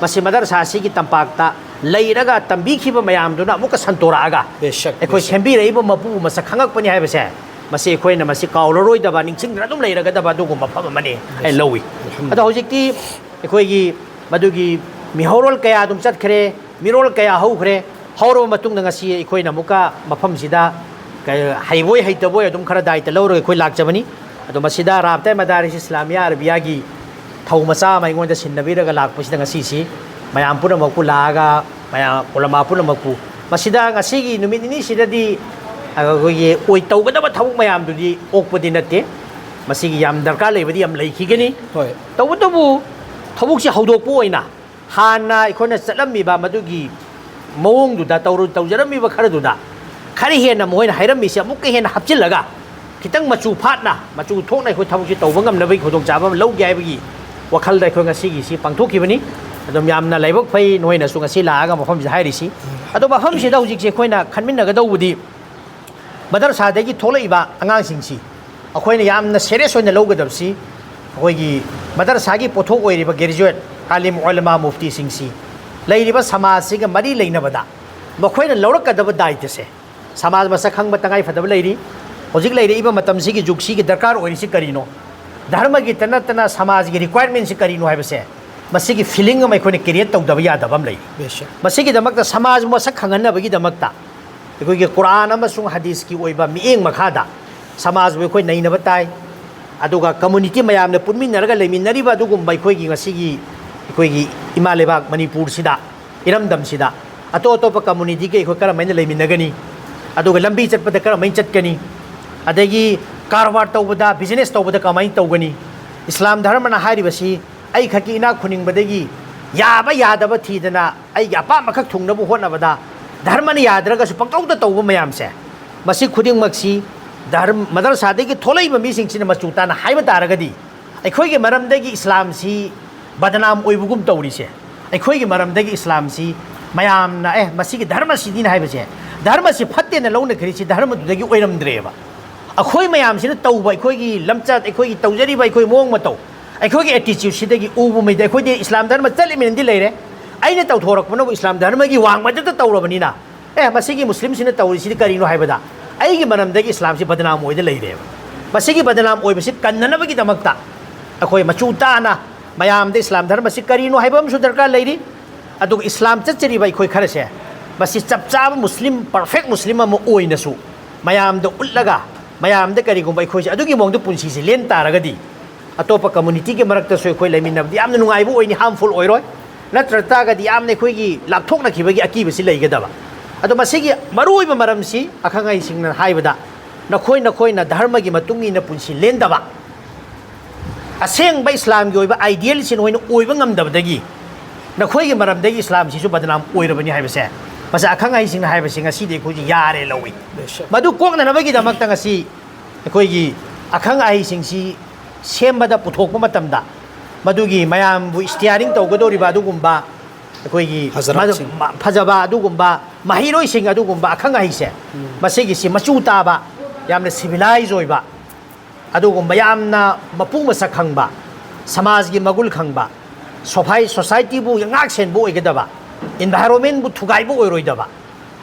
ꯃꯁꯤ ꯃꯗꯔꯁꯥ ꯑꯁꯤꯒꯤ ꯇꯝꯄꯥꯛꯇ ꯂꯩꯔꯒ ꯇꯝꯕꯤꯈꯤꯕ ꯃꯌꯥꯝꯗꯨꯅ ꯑꯃꯨꯛꯀ ꯁꯟꯇꯣꯔꯛꯑꯒ ꯕꯦꯁꯛ, ꯑꯩꯈꯣꯏ ꯕꯦꯁꯛ꯫ ꯁꯦꯝꯕꯤꯔꯛꯏꯕ ꯃꯄꯨ ꯃꯁꯛ ꯈꯪꯉꯛꯄꯅꯤ ꯍꯥꯏꯕꯁꯦ, ꯃꯁꯤ ꯑꯩꯈꯣꯏꯅ ꯃꯁꯤ ꯀꯥꯎꯔꯔꯣꯏꯗꯕ, ꯅꯤꯡꯁꯤꯡꯗꯅ ꯑꯗꯨꯝ ꯂꯩꯔꯒꯗꯕ ꯑꯗꯨꯒꯨꯝꯕ ꯃꯐꯝ ꯑꯃꯅꯤ ꯑꯩ ꯂꯧꯏ꯫ ꯑꯗꯣ ꯍꯧꯖꯤꯛꯇꯤ ꯑꯩꯈꯣꯏꯒꯤ ꯃꯗꯨꯒꯤ ꯃꯤꯍꯧꯔꯣꯜ ꯀꯌꯥ ꯑꯗꯨꯝ ꯆꯠꯈ꯭ꯔꯦ, ꯃꯤꯔꯣꯜ ꯀꯌꯥ ꯍꯧꯈ꯭ꯔꯦ꯫ ꯍꯧꯔꯕ ꯃꯇꯨꯡꯗ ꯉꯁꯤ ꯑꯩꯈꯣꯏꯅ ꯑꯃꯨꯛꯀ ꯃꯐꯝꯁꯤꯗ ꯀ-, ꯍꯩꯕꯣꯏ ꯍꯩꯇꯕꯣꯏ ꯑꯗꯨꯝ ꯈꯔ ꯗꯥꯏꯇ ꯂꯧꯔꯒ ꯑꯩꯈꯣꯏ ꯂꯥꯛꯆꯕꯅꯤ꯫ ꯑꯗꯣ ꯃꯁꯤꯗ ꯔꯥꯕꯇꯥ ꯃꯗꯥꯔꯤꯁ ꯏꯁꯂꯥꯃꯤꯌꯥ ꯑꯔꯕꯤꯌꯥꯒꯤ ꯊꯧ ꯃꯆꯥ ꯑꯃ ꯑꯩꯉꯣꯟꯗ ꯁꯤꯟꯅꯕꯤꯔꯒ ꯂꯥꯛꯄꯁꯤꯗ ꯉꯁꯤꯁꯤ ꯃꯌꯥꯝ ꯄꯨꯝꯅꯃꯛꯄꯨ ꯂꯥꯛꯑꯒ, ꯃꯌꯥꯝ ꯎꯂꯃꯥ ꯄꯨꯝꯅꯃꯛꯄꯨ, ꯃꯁꯤꯗ ꯉꯁꯤꯒꯤ ꯅꯨꯃꯤꯠ ꯅꯤꯅꯤꯁꯤꯗꯗꯤ ꯑꯩꯈꯣꯏꯒꯤ ꯑꯣꯏ ꯇꯧꯒꯗꯕ ꯊꯕꯛ ꯃꯌꯥꯝꯗꯨꯗꯤ ꯑꯣꯛꯄꯗꯤ ꯅꯠꯇꯦ꯫ ꯃꯁꯤꯒꯤ ꯌꯥꯝ ꯗꯔꯀꯥꯔ ꯂꯩꯕꯗꯤ ꯌꯥꯝ ꯂꯩꯈꯤꯒꯅꯤ꯫ ꯍꯣꯏ꯫ ꯇꯧꯕꯇꯕꯨ ꯊꯕꯛꯁꯦ ꯍꯧꯗꯣꯛꯄ ꯑꯣꯏꯅ ꯍꯥꯟꯅ ꯑꯩꯈꯣꯏꯅ ꯆꯠꯂꯝꯃꯤꯕ ꯃꯗꯨꯒꯤ ꯃꯑꯣꯡꯗꯨꯗ ꯇꯧꯔꯨ-, ꯇꯧꯖꯔꯝꯃꯤꯕ ꯈꯔꯗꯨꯗ ꯈꯔ ꯍꯦꯟꯅ ꯃꯈꯣꯏꯅ ꯍꯥꯏꯔꯝꯃꯤꯁꯦ ꯑꯃꯨꯛꯀ ꯍꯦꯟꯅ ꯍꯥꯞꯆꯤꯜꯂꯒ ꯈꯤꯇꯪ ꯃꯆꯨ ꯐꯥꯠꯅ, ꯃꯆꯨ ꯊꯣꯛꯅ ꯑꯩꯈꯣꯏ ꯊꯕꯛꯁꯤ ꯇꯧꯕ ꯉꯝꯅꯕꯒꯤ ꯈꯨꯗꯣꯡꯆꯥꯕ ꯑꯃ ꯂꯧꯒꯦ ꯍꯥꯏꯕꯒꯤ ꯋꯥꯈꯜꯗ ꯑꯩꯈꯣꯏ ꯉꯁꯤꯒꯤꯁꯤ ꯄꯥꯡꯊꯣꯛꯈꯤꯕꯅꯤ꯫ ꯑꯗꯨꯝ ꯌꯥꯝꯅ ꯂꯥꯏꯕꯛ ꯐꯩ ꯅꯣꯏꯅꯁꯨ ꯉꯁꯤ ꯂꯥꯛꯑꯒ ꯃꯐꯝꯁꯤꯗ ꯍꯥꯏꯔꯤꯁꯤ꯫ ꯑꯗꯣ ꯃꯐꯝꯁꯤꯗ ꯍꯧꯖꯤꯛꯁꯦ ꯑꯩꯈꯣꯏꯅ ꯈꯟꯃꯤꯟꯅꯒꯗꯧꯕꯗꯤ ꯃꯗꯔꯁꯥꯗꯒꯤ ꯊꯣꯛꯂꯛꯏꯕ ꯑꯉꯥꯡꯁꯤꯡꯁꯤ ꯑꯩꯈꯣꯏꯅ ꯌꯥꯝꯅ ꯁꯦꯔꯤꯌꯁ ꯑꯣꯏꯅ ꯂꯧꯒꯗꯕꯁꯤ ꯑꯩꯈꯣꯏꯒꯤ ꯃꯗꯔꯁꯥꯒꯤ ꯄꯣꯠꯊꯣꯛ ꯑꯣꯏꯔꯤꯕ ꯒ꯭ꯔꯦꯖꯨꯋꯦꯠ, ꯑꯥꯂꯤꯝ, ꯑꯣꯂꯃꯥ, ꯃꯨꯐꯇꯤꯁꯤꯡꯁꯤ ꯂꯩꯔꯤꯕ ꯁꯃꯥꯖꯁꯤꯒ ꯃꯔꯤ ꯂꯩꯅꯕꯗ ꯃꯈꯣꯏꯅ ꯂꯧꯔꯛꯀꯗꯕ ꯗꯥꯏꯇꯁꯦ ꯁꯃꯥꯖ ꯃꯁꯛ ꯈꯪꯕ ꯇꯉꯥꯏ ꯐꯗꯕ ꯂꯩꯔꯤ꯫ ꯍꯧꯖꯤꯛ ꯂꯩꯔꯛꯏꯕ ꯃꯇꯝꯁꯤꯒꯤ ꯖꯨꯒꯁꯤꯒꯤ ꯗꯔꯀꯥꯔ ꯑꯣꯏꯔꯤꯁꯤ ꯀꯔꯤꯅꯣ? ꯙꯔꯃꯒꯤꯇ ꯅꯠꯇꯅ ꯁꯃꯥꯖꯒꯤ ꯔꯤꯀ꯭ꯋꯥꯏꯔꯃꯦꯟꯁꯤ ꯀꯔꯤꯅꯣ ꯍꯥꯏꯕꯁꯦ ꯃꯁꯤꯒꯤ ꯐꯤꯂꯤꯡ ꯑꯃ ꯑꯩꯈꯣꯏꯅ ꯀ꯭ꯔꯤꯌꯦꯠ ꯇꯧꯗꯕ ꯌꯥꯗꯕ ꯑꯃ ꯂꯩ꯫ ꯕꯦꯁꯛ꯫ ꯃꯁꯤꯒꯤꯗꯃꯛꯇ ꯁꯃꯥꯖ ꯃꯁꯛ ꯈꯪꯍꯟꯅꯕꯒꯤꯗꯃꯛꯇ ꯑꯩꯈꯣꯏꯒꯤ ꯀꯨꯔꯥꯟ ꯑꯃꯁꯨꯡ ꯍꯗꯤꯁꯀꯤ ꯑꯣꯏꯕ ꯃꯤꯠꯌꯦꯡ ꯃꯈꯥꯗ ꯁꯃꯥꯖꯕꯨ ꯑꯩꯈꯣꯏ ꯅꯩꯅꯕ ꯇꯥꯏ꯫ ꯑꯗꯨꯒ ꯀꯝꯃꯨꯅꯤꯇꯤ ꯃꯌꯥꯝꯅ ꯄꯨꯟꯃꯤꯟꯅꯔꯒ ꯂꯩꯃꯤꯟꯅꯔꯤꯕ ꯑꯗꯨꯒꯨꯝꯕ ꯑꯩꯈꯣꯏꯒꯤ ꯉꯁꯤꯒꯤ ꯑꯩꯈꯣꯏꯒꯤ ꯏꯃꯥ ꯂꯩꯕꯥꯛ ꯃꯅꯤꯄꯨꯔꯁꯤꯗ, ꯏꯔꯝꯗꯝꯁꯤꯗ ꯑꯇꯣꯞ ꯑꯇꯣꯞꯄ ꯀꯝꯃꯨꯅꯤꯇꯤꯒ ꯑꯩꯈꯣꯏ ꯀꯔꯝꯍꯥꯏꯅ ꯂꯩꯃꯤꯟꯅꯒꯅꯤ, ꯑꯗꯨꯒ ꯂꯝꯕꯤ ꯆꯠꯄꯗ ꯀꯔꯝꯍꯥꯏꯅ ꯆꯠꯀꯅꯤ, ꯑꯗꯒꯤ ꯀꯔꯕꯥꯔ ꯇꯧꯕꯗ, ꯕꯤꯖꯤꯅꯦꯁ ꯇꯧꯕꯗ ꯀꯃꯥꯏꯅ ꯇꯧꯒꯅꯤ? ꯏꯁꯂꯥꯝ ꯙꯔꯃꯅ ꯍꯥꯏꯔꯤꯕꯁꯤ ꯑꯩ ꯈꯛꯀꯤ ꯏꯅꯥꯛ ꯈꯨꯟꯅꯤꯡꯕꯗꯒꯤ ꯌꯥꯕ ꯌꯥꯗꯕ ꯊꯤꯗꯅ ꯑꯩꯒꯤ ꯑꯄꯥꯝꯕꯈꯛ ꯊꯨꯡꯅꯕ ꯍꯣꯠꯅꯕꯗ ꯙꯔꯃꯅ ꯌꯥꯗ꯭ꯔꯒꯁꯨ ꯄꯪꯇꯧꯗ ꯇꯧꯕ ꯃꯌꯥꯝꯁꯦ, ꯃꯁꯤ ꯈꯨꯗꯤꯡꯃꯛꯁꯤ ꯙꯔꯃ, ꯃꯗꯔꯁꯥꯗꯒꯤ ꯊꯣꯛꯂꯛꯏꯕ ꯃꯤꯁꯤꯡꯁꯤꯅ ꯃꯆꯨ ꯇꯥꯅ ꯍꯥꯏꯕ ꯇꯥꯔꯒꯗꯤ ꯑꯩꯈꯣꯏꯒꯤ ꯃꯔꯝꯗꯒꯤ ꯏꯁꯂꯥꯝꯁꯤ ꯕꯗꯅꯥꯝ ꯑꯣꯏꯕꯒꯨꯝ ꯇꯧꯔꯤꯁꯦ, ꯑꯩꯈꯣꯏꯒꯤ ꯃꯔꯝꯗꯒꯤ ꯏꯁꯂꯥꯝꯁꯤ ꯃꯌꯥꯝꯅ "ꯑꯦ, ꯃꯁꯤꯒꯤ ꯙꯔꯃꯁꯤꯗꯤꯅ" ꯍꯥꯏꯕꯁꯦ, ꯙꯔꯃꯁꯤ ꯐꯠꯇꯦꯅ ꯂꯧꯅꯈ꯭ꯔꯤꯁꯤ ꯙꯔꯃꯗꯨꯗꯒꯤ ꯑꯣꯏꯔꯝꯗ꯭ꯔꯦꯕ꯫ ꯑꯩꯈꯣꯏ ꯃꯌꯥꯝꯁꯤꯅ ꯇꯧꯕ, ꯑꯩꯈꯣꯏꯒꯤ ꯂꯝꯆꯠ, ꯑꯩꯈꯣꯏꯒꯤ ꯇꯧꯖꯔꯤꯕ, ꯑꯩꯈꯣꯏ ꯃꯑꯣꯡ ꯃꯇꯧ, ꯑꯩꯈꯣꯏꯒꯤ ꯑꯦꯇꯤꯆ꯭ꯌꯨꯠꯁꯤꯗꯒꯤ ꯎꯕ ꯃꯤꯗ ꯑꯩꯈꯣꯏꯗꯤ ꯏꯁꯂꯥꯝ ꯙꯔꯃ ꯆꯠꯂꯤꯃꯤꯅꯗꯤ ꯂꯩꯔꯦ, ꯑꯩꯅ ꯇꯧꯊꯣꯔꯛꯄꯅꯕꯨ ꯏꯁꯂꯥꯝ ꯙꯔꯃꯒꯤ ꯋꯥꯡꯃꯗꯇ ꯇꯧꯔꯕꯅꯤꯅ, ꯑꯦ, ꯃꯁꯤꯒꯤ ꯃꯨꯁꯂꯤꯝꯁꯤꯅ ꯇꯧꯔꯤꯁꯤꯗꯤ ꯀꯔꯤꯅꯣ ꯍꯥꯏꯕꯗ, ꯑꯩꯒꯤ ꯃꯔꯝꯗꯒꯤ ꯏꯁꯂꯥꯝꯁꯤ ꯕꯗꯅꯥꯝ ꯑꯣꯏꯗ ꯂꯩꯔꯦꯕ꯫ ꯃꯁꯤꯒꯤ ꯕꯗꯅꯥꯝ ꯑꯣꯏꯕꯁꯤ ꯀꯟꯅꯅꯕꯒꯤꯗꯃꯛꯇ ꯑꯩꯈꯣꯏ ꯃꯆꯨ ꯇꯥꯅ ꯃꯌꯥꯝꯗ ꯏꯁꯂꯥꯝ ꯙꯔꯃꯁꯤ ꯀꯔꯤꯅꯣ ꯍꯥꯏꯕ ꯑꯃꯁꯨ ꯗꯔꯀꯥꯔ ꯂꯩꯔꯤ꯫ ꯑꯗꯨꯒ ꯏꯁꯂꯥꯝ ꯆꯠꯆꯔꯤꯕ ꯑꯩꯈꯣꯏ ꯈꯔꯁꯦ, ꯃꯁꯤ ꯆꯞ ꯆꯥꯕ ꯃꯨꯁꯂꯤꯝ, ꯄꯔꯐꯦꯛ ꯃꯨꯁꯂꯤꯝ ꯑꯃ ꯑꯣꯏꯅꯁꯨ ꯃꯌꯥꯝꯗ ꯎꯠꯂꯒ, ꯃꯌꯥꯝꯗ ꯀꯔꯤꯒꯨꯝꯕ ꯑꯩꯈꯣꯏꯁꯦ ꯑꯗꯨꯒꯤ ꯃꯑꯣꯡꯗ ꯄꯨꯟꯁꯤꯁꯦ ꯂꯦꯟ ꯇꯥꯔꯒꯗꯤ, ꯑꯇꯣꯞꯄ ꯀꯝꯃꯨꯅꯤꯇꯤꯒꯤ ꯃꯔꯛꯇꯁꯨ ꯑꯩꯈꯣꯏ ꯂꯩꯃꯤꯟꯅꯕꯗꯤ ꯌꯥꯝꯅ ꯅꯨꯡꯉꯥꯏꯕ ꯑꯣꯏꯅꯤ, ꯍꯥꯔꯝꯐꯨꯜ ꯑꯣꯏꯔꯣꯏ꯫ ꯅꯠꯇ꯭ꯔ ꯇꯥꯔꯒꯗꯤ ꯌꯥꯝꯅ ꯑꯩꯈꯣꯏꯒꯤ ꯂꯥꯞꯊꯣꯛꯅꯈꯤꯕꯒꯤ ꯑꯀꯤꯕꯁꯤ ꯂꯩꯒꯗꯕ꯫ ꯑꯗꯣ ꯃꯁꯤꯒꯤ ꯃꯔꯨꯑꯣꯏꯕ ꯃꯔꯝꯁꯤ, ꯑꯈꯪ ꯑꯍꯩꯁꯤꯡꯅ ꯍꯥꯏꯕꯗ, ꯅꯈꯣꯏ ꯅꯈꯣꯏꯅ ꯙꯔꯃꯒꯤ ꯃꯇꯨꯡ ꯏꯟꯅ ꯄꯨꯟꯁꯤ ꯂꯦꯟꯗꯕ, ꯑꯁꯦꯡꯕ ꯏꯁꯂꯥꯝꯒꯤ ꯑꯣꯏꯕ ꯑꯥꯏꯗꯤꯌꯦꯜꯁꯤ ꯅꯈꯣꯏꯅ ꯑꯣꯏꯕ ꯉꯝꯗꯕꯗꯒꯤ ꯅꯈꯣꯏꯒꯤ ꯃꯔꯝꯗꯒꯤ ꯏꯁꯂꯥꯝꯁꯤꯁꯨ ꯕꯗꯅꯥꯝ ꯑꯣꯏꯔꯕꯅꯤ ꯍꯥꯏꯕꯁꯦ, ꯃꯁꯤ ꯑꯈꯪ ꯑꯍꯩꯁꯤꯡꯅ ꯍꯥꯏꯕꯁꯤ ꯉꯁꯤꯗꯤ ꯑꯩꯈꯣꯏꯁꯤ ꯌꯥꯔꯦ ꯂꯧꯏ꯫ ꯃꯗꯨ ꯀꯣꯛꯅꯅꯕꯒꯤꯗꯃꯛꯇ ꯉꯁꯤ ꯑꯩꯈꯣꯏꯒꯤ ꯑꯈꯪ ꯑꯍꯩꯁꯤꯡꯁꯤ ꯁꯦꯝꯕꯗ ꯄꯨꯊꯣꯛꯄ ꯃꯇꯝꯗ, ꯃꯗꯨꯒꯤ ꯃꯌꯥꯝꯕꯨ ꯏꯁꯇꯤꯌꯥꯔꯤꯡ ꯇꯧꯒꯗꯧꯔꯤꯕ ꯑꯗꯨꯒꯨꯝꯕ ꯑꯩꯈꯣꯏꯒꯤ ꯍꯖꯔꯠꯁꯤꯡ꯫ ꯃꯗꯨ-, ꯃ-, ꯐꯖꯕ ꯑꯗꯨꯒꯨꯝꯕ ꯃꯍꯩꯔꯣꯏꯁꯤꯡ, ꯑꯗꯨꯒꯨꯝꯕ ꯑꯈꯪ ꯑꯍꯩꯁꯦ, ꯃꯁꯤꯒꯤꯁꯤ ꯃꯆꯨ ꯇꯥꯕ, ꯌꯥꯝꯅ ꯁꯤꯚꯤꯂꯥꯏꯖ ꯑꯣꯏꯕ, ꯑꯗꯨꯒꯨꯝꯕ ꯌꯥꯝꯅ ꯃꯄꯨ ꯃꯁꯛ ꯈꯪꯕ, ꯁꯃꯥꯖꯒꯤ ꯃꯒꯨꯟ ꯈꯪꯕ, ꯁꯣꯐꯥꯏ-, ꯁꯣꯁꯥꯏꯇꯤꯕꯨ ꯉꯥꯛ ꯁꯦꯟꯕ ꯑꯣꯏꯒꯗꯕ, ꯏꯟꯚꯥꯏꯔꯣꯟꯃꯦꯟꯕꯨ ꯊꯨꯒꯥꯏꯕ ꯑꯣꯏꯔꯣꯏꯗꯕ,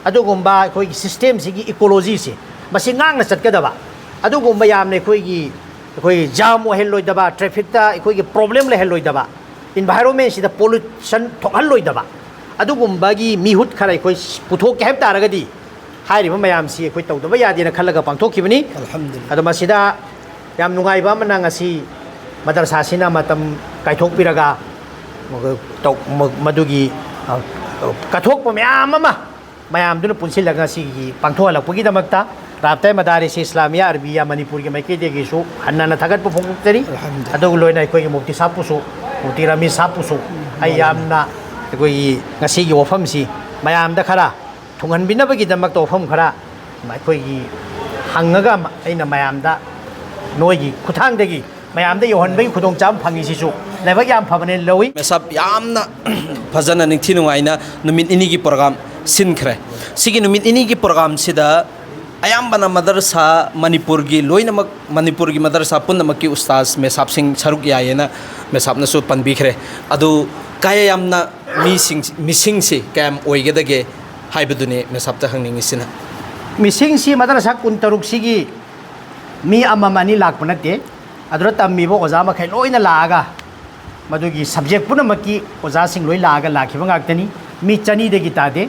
ꯑꯗꯨꯒꯨꯝꯕ ꯑꯩꯈꯣꯏꯒꯤ ꯁꯤꯁꯇꯦꯝꯁꯤꯒꯤ ꯏꯀꯣꯂꯣꯖꯤꯁꯤ ꯃꯁꯤ ꯉꯥꯛꯅ ꯆꯠꯀꯗꯕ, ꯑꯗꯨꯒꯨꯝꯕ ꯌꯥꯝꯅ ꯑꯩꯈꯣꯏꯒꯤ, ꯑꯩꯈꯣꯏ ꯖꯥꯝ ꯑꯣꯏꯍꯜꯂꯣꯏꯗꯕ, ꯇ꯭ꯔꯦꯐꯤꯛꯇ ꯑꯩꯈꯣꯏꯒꯤ ꯄ꯭ꯔꯣꯕ꯭ꯂꯦꯝ ꯂꯩꯍꯜꯂꯣꯏꯗꯕ, ꯏꯟꯚꯥꯏꯔꯣꯟꯃꯦꯟꯁꯤꯗ ꯄꯣꯂꯨꯁꯟ ꯊꯣꯛꯍꯜꯂꯣꯏꯗꯕ, ꯑꯗꯨꯒꯨꯝꯕꯒꯤ ꯃꯤꯍꯨꯠ ꯈꯔ ꯑꯩꯈꯣꯏ ꯄꯨꯊꯣꯛꯀꯦ ꯍꯥꯏꯕ ꯇꯥꯔꯒꯗꯤ, ꯍꯥꯏꯔꯤꯕ ꯃꯌꯥꯝꯁꯤ ꯑꯩꯈꯣꯏ ꯇꯧꯗꯕ ꯌꯥꯗꯦꯅ ꯈꯜꯂꯒ ꯄꯥꯡꯊꯣꯛꯈꯤꯕꯅꯤ꯫ ꯑꯜꯍꯝꯗꯨꯂꯤꯜꯂꯥꯍ꯫ ꯑꯗꯣ ꯃꯁꯤꯗ ꯌꯥꯝ ꯅꯨꯡꯉꯥꯏꯕ ꯑꯃꯅ, ꯉꯁꯤ ꯃꯗꯔꯁꯥꯁꯤꯅ ꯃꯇꯝ ꯀꯥꯏꯊꯣꯛꯄꯤꯔꯒ ꯇꯧ-, ꯃ-, ꯃꯗꯨꯒꯤ, ꯑ, ꯀꯠꯊꯣꯛꯄ ꯃꯌꯥꯝ ꯑꯃ ꯃꯌꯥꯝꯗꯨꯅ ꯄꯨꯟꯁꯤꯜꯂꯒ ꯉꯁꯤꯒꯤ ꯄꯥꯡꯊꯣꯛꯍꯜꯂꯛꯄꯒꯤꯗꯃꯛꯇ ꯔꯥꯕꯇꯥ ꯃꯗꯥꯔꯤꯁ ꯏꯁꯂꯥꯃꯤꯌꯥ ꯑꯔꯕꯤꯌꯥ ꯃꯅꯤꯄꯨꯔꯒꯤ ꯃꯥꯏꯀꯩꯗꯒꯤꯁꯨ ꯍꯟꯅ ꯊꯥꯒꯠꯄ ꯐꯣꯡꯗꯣꯛꯆꯔꯤ꯫ ꯑꯜꯍꯝꯗꯨꯂꯤꯜꯂꯥꯍ꯫ ꯑꯗꯨꯒ ꯂꯣꯏꯅ ꯑꯩꯈꯣꯏꯒꯤ ꯃꯨꯐꯇꯤ ꯁꯥꯍꯕꯄꯨꯁꯨ, ꯃꯨꯐꯇꯤ ꯔꯥꯃꯤ ꯁꯥꯍꯕꯄꯨꯁꯨ ꯑꯩ ꯌꯥꯝꯅ ꯑꯩꯈꯣꯏꯒꯤ ꯉꯁꯤꯒꯤ ꯋꯥꯐꯝꯁꯤ ꯃꯌꯥꯝꯗ ꯈꯔ ꯊꯨꯡꯍꯟꯕꯤꯅꯕꯒꯤꯗꯃꯛꯇ ꯋꯥꯐꯝ ꯈꯔ ꯑꯩꯈꯣꯏꯒꯤ ꯍꯪꯉꯒ ꯑꯩꯅ ꯃꯌꯥꯝꯗ, ꯅꯣꯏꯒꯤ ꯈꯨꯠꯊꯥꯡꯗꯒꯤ ꯃꯌꯥꯝꯗ ꯌꯧꯍꯟꯕꯒꯤ ꯈꯨꯗꯣꯡꯆꯥꯕ ꯐꯪꯉꯤꯁꯤꯁꯨ ꯂꯥꯏꯕꯛ ꯌꯥꯝ ꯐꯕꯅꯦꯅ ꯂꯧꯏ꯫ ꯃꯦꯁꯥꯞ ꯌꯥꯝꯅ ꯐꯖꯅ ꯅꯤꯡꯊꯤ ꯅꯨꯡꯉꯥꯏꯅ ꯅꯨꯃꯤꯠ ꯅꯤꯅꯤꯒꯤ ꯄ꯭ꯔꯣꯒ꯭ꯔꯥꯝ ꯁꯤꯟꯈ꯭ꯔꯦ꯫ ꯁꯤꯒꯤ ꯅꯨꯃꯤꯠ ꯅꯤꯅꯤꯒꯤ ꯄ꯭ꯔꯣꯒ꯭ꯔꯥꯝꯁꯤꯗ ꯑꯌꯥꯝꯕꯅ ꯃꯗꯔꯁꯥ ꯃꯅꯤꯄꯨꯔꯒꯤ ꯂꯣꯏꯅꯃꯛ, ꯃꯅꯤꯄꯨꯔꯒꯤ ꯃꯗꯔꯁꯥ ꯄꯨꯝꯅꯃꯛꯀꯤ ꯎꯁꯇꯥꯖ ꯃꯦꯁꯥꯞꯁꯤꯡ ꯁꯔꯨꯛ ꯌꯥꯏꯌꯦꯅ ꯃꯦꯁꯥꯞꯅꯁꯨ ꯄꯟꯕꯤꯈ꯭ꯔꯦ꯫ ꯑꯗꯨ ꯀꯌꯥ ꯌꯥꯝꯅ ꯃꯤꯁꯤꯡ, ꯃꯤꯁꯤꯡꯁꯤ ꯀꯌꯥꯝ ꯑꯣꯏꯒꯗꯒꯦ ꯍꯥꯏꯕꯗꯨꯅꯤ ꯃꯦꯁꯥꯞꯇ ꯍꯪꯅꯤꯡꯉꯤꯁꯤꯅ꯫ ꯃꯤꯁꯤꯡꯁꯤ ꯃꯗꯔꯁꯥ ꯀꯨꯟꯇꯔꯨꯛꯁꯤꯒꯤ ꯃꯤ ꯑꯃꯃꯝ ꯑꯅꯤ ꯂꯥꯛꯄ ꯅꯠꯇꯦ꯫ ꯑꯗꯨꯗ ꯇꯝꯃꯤꯕ ꯑꯣꯖꯥ ꯃꯈꯩ ꯂꯣꯏꯅ ꯂꯥꯛꯑꯒ, ꯃꯗꯨꯒꯤ ꯁꯕꯖꯦꯛ ꯄꯨꯝꯅꯃꯛꯀꯤ ꯑꯣꯖꯥꯁꯤꯡ ꯂꯣꯏ ꯂꯥꯛꯑꯒ ꯂꯥꯛꯈꯤꯕ ꯉꯥꯛꯇꯅꯤ꯫ ꯃꯤ ꯆꯅꯤꯗꯒꯤ ꯇꯥꯗꯦ꯫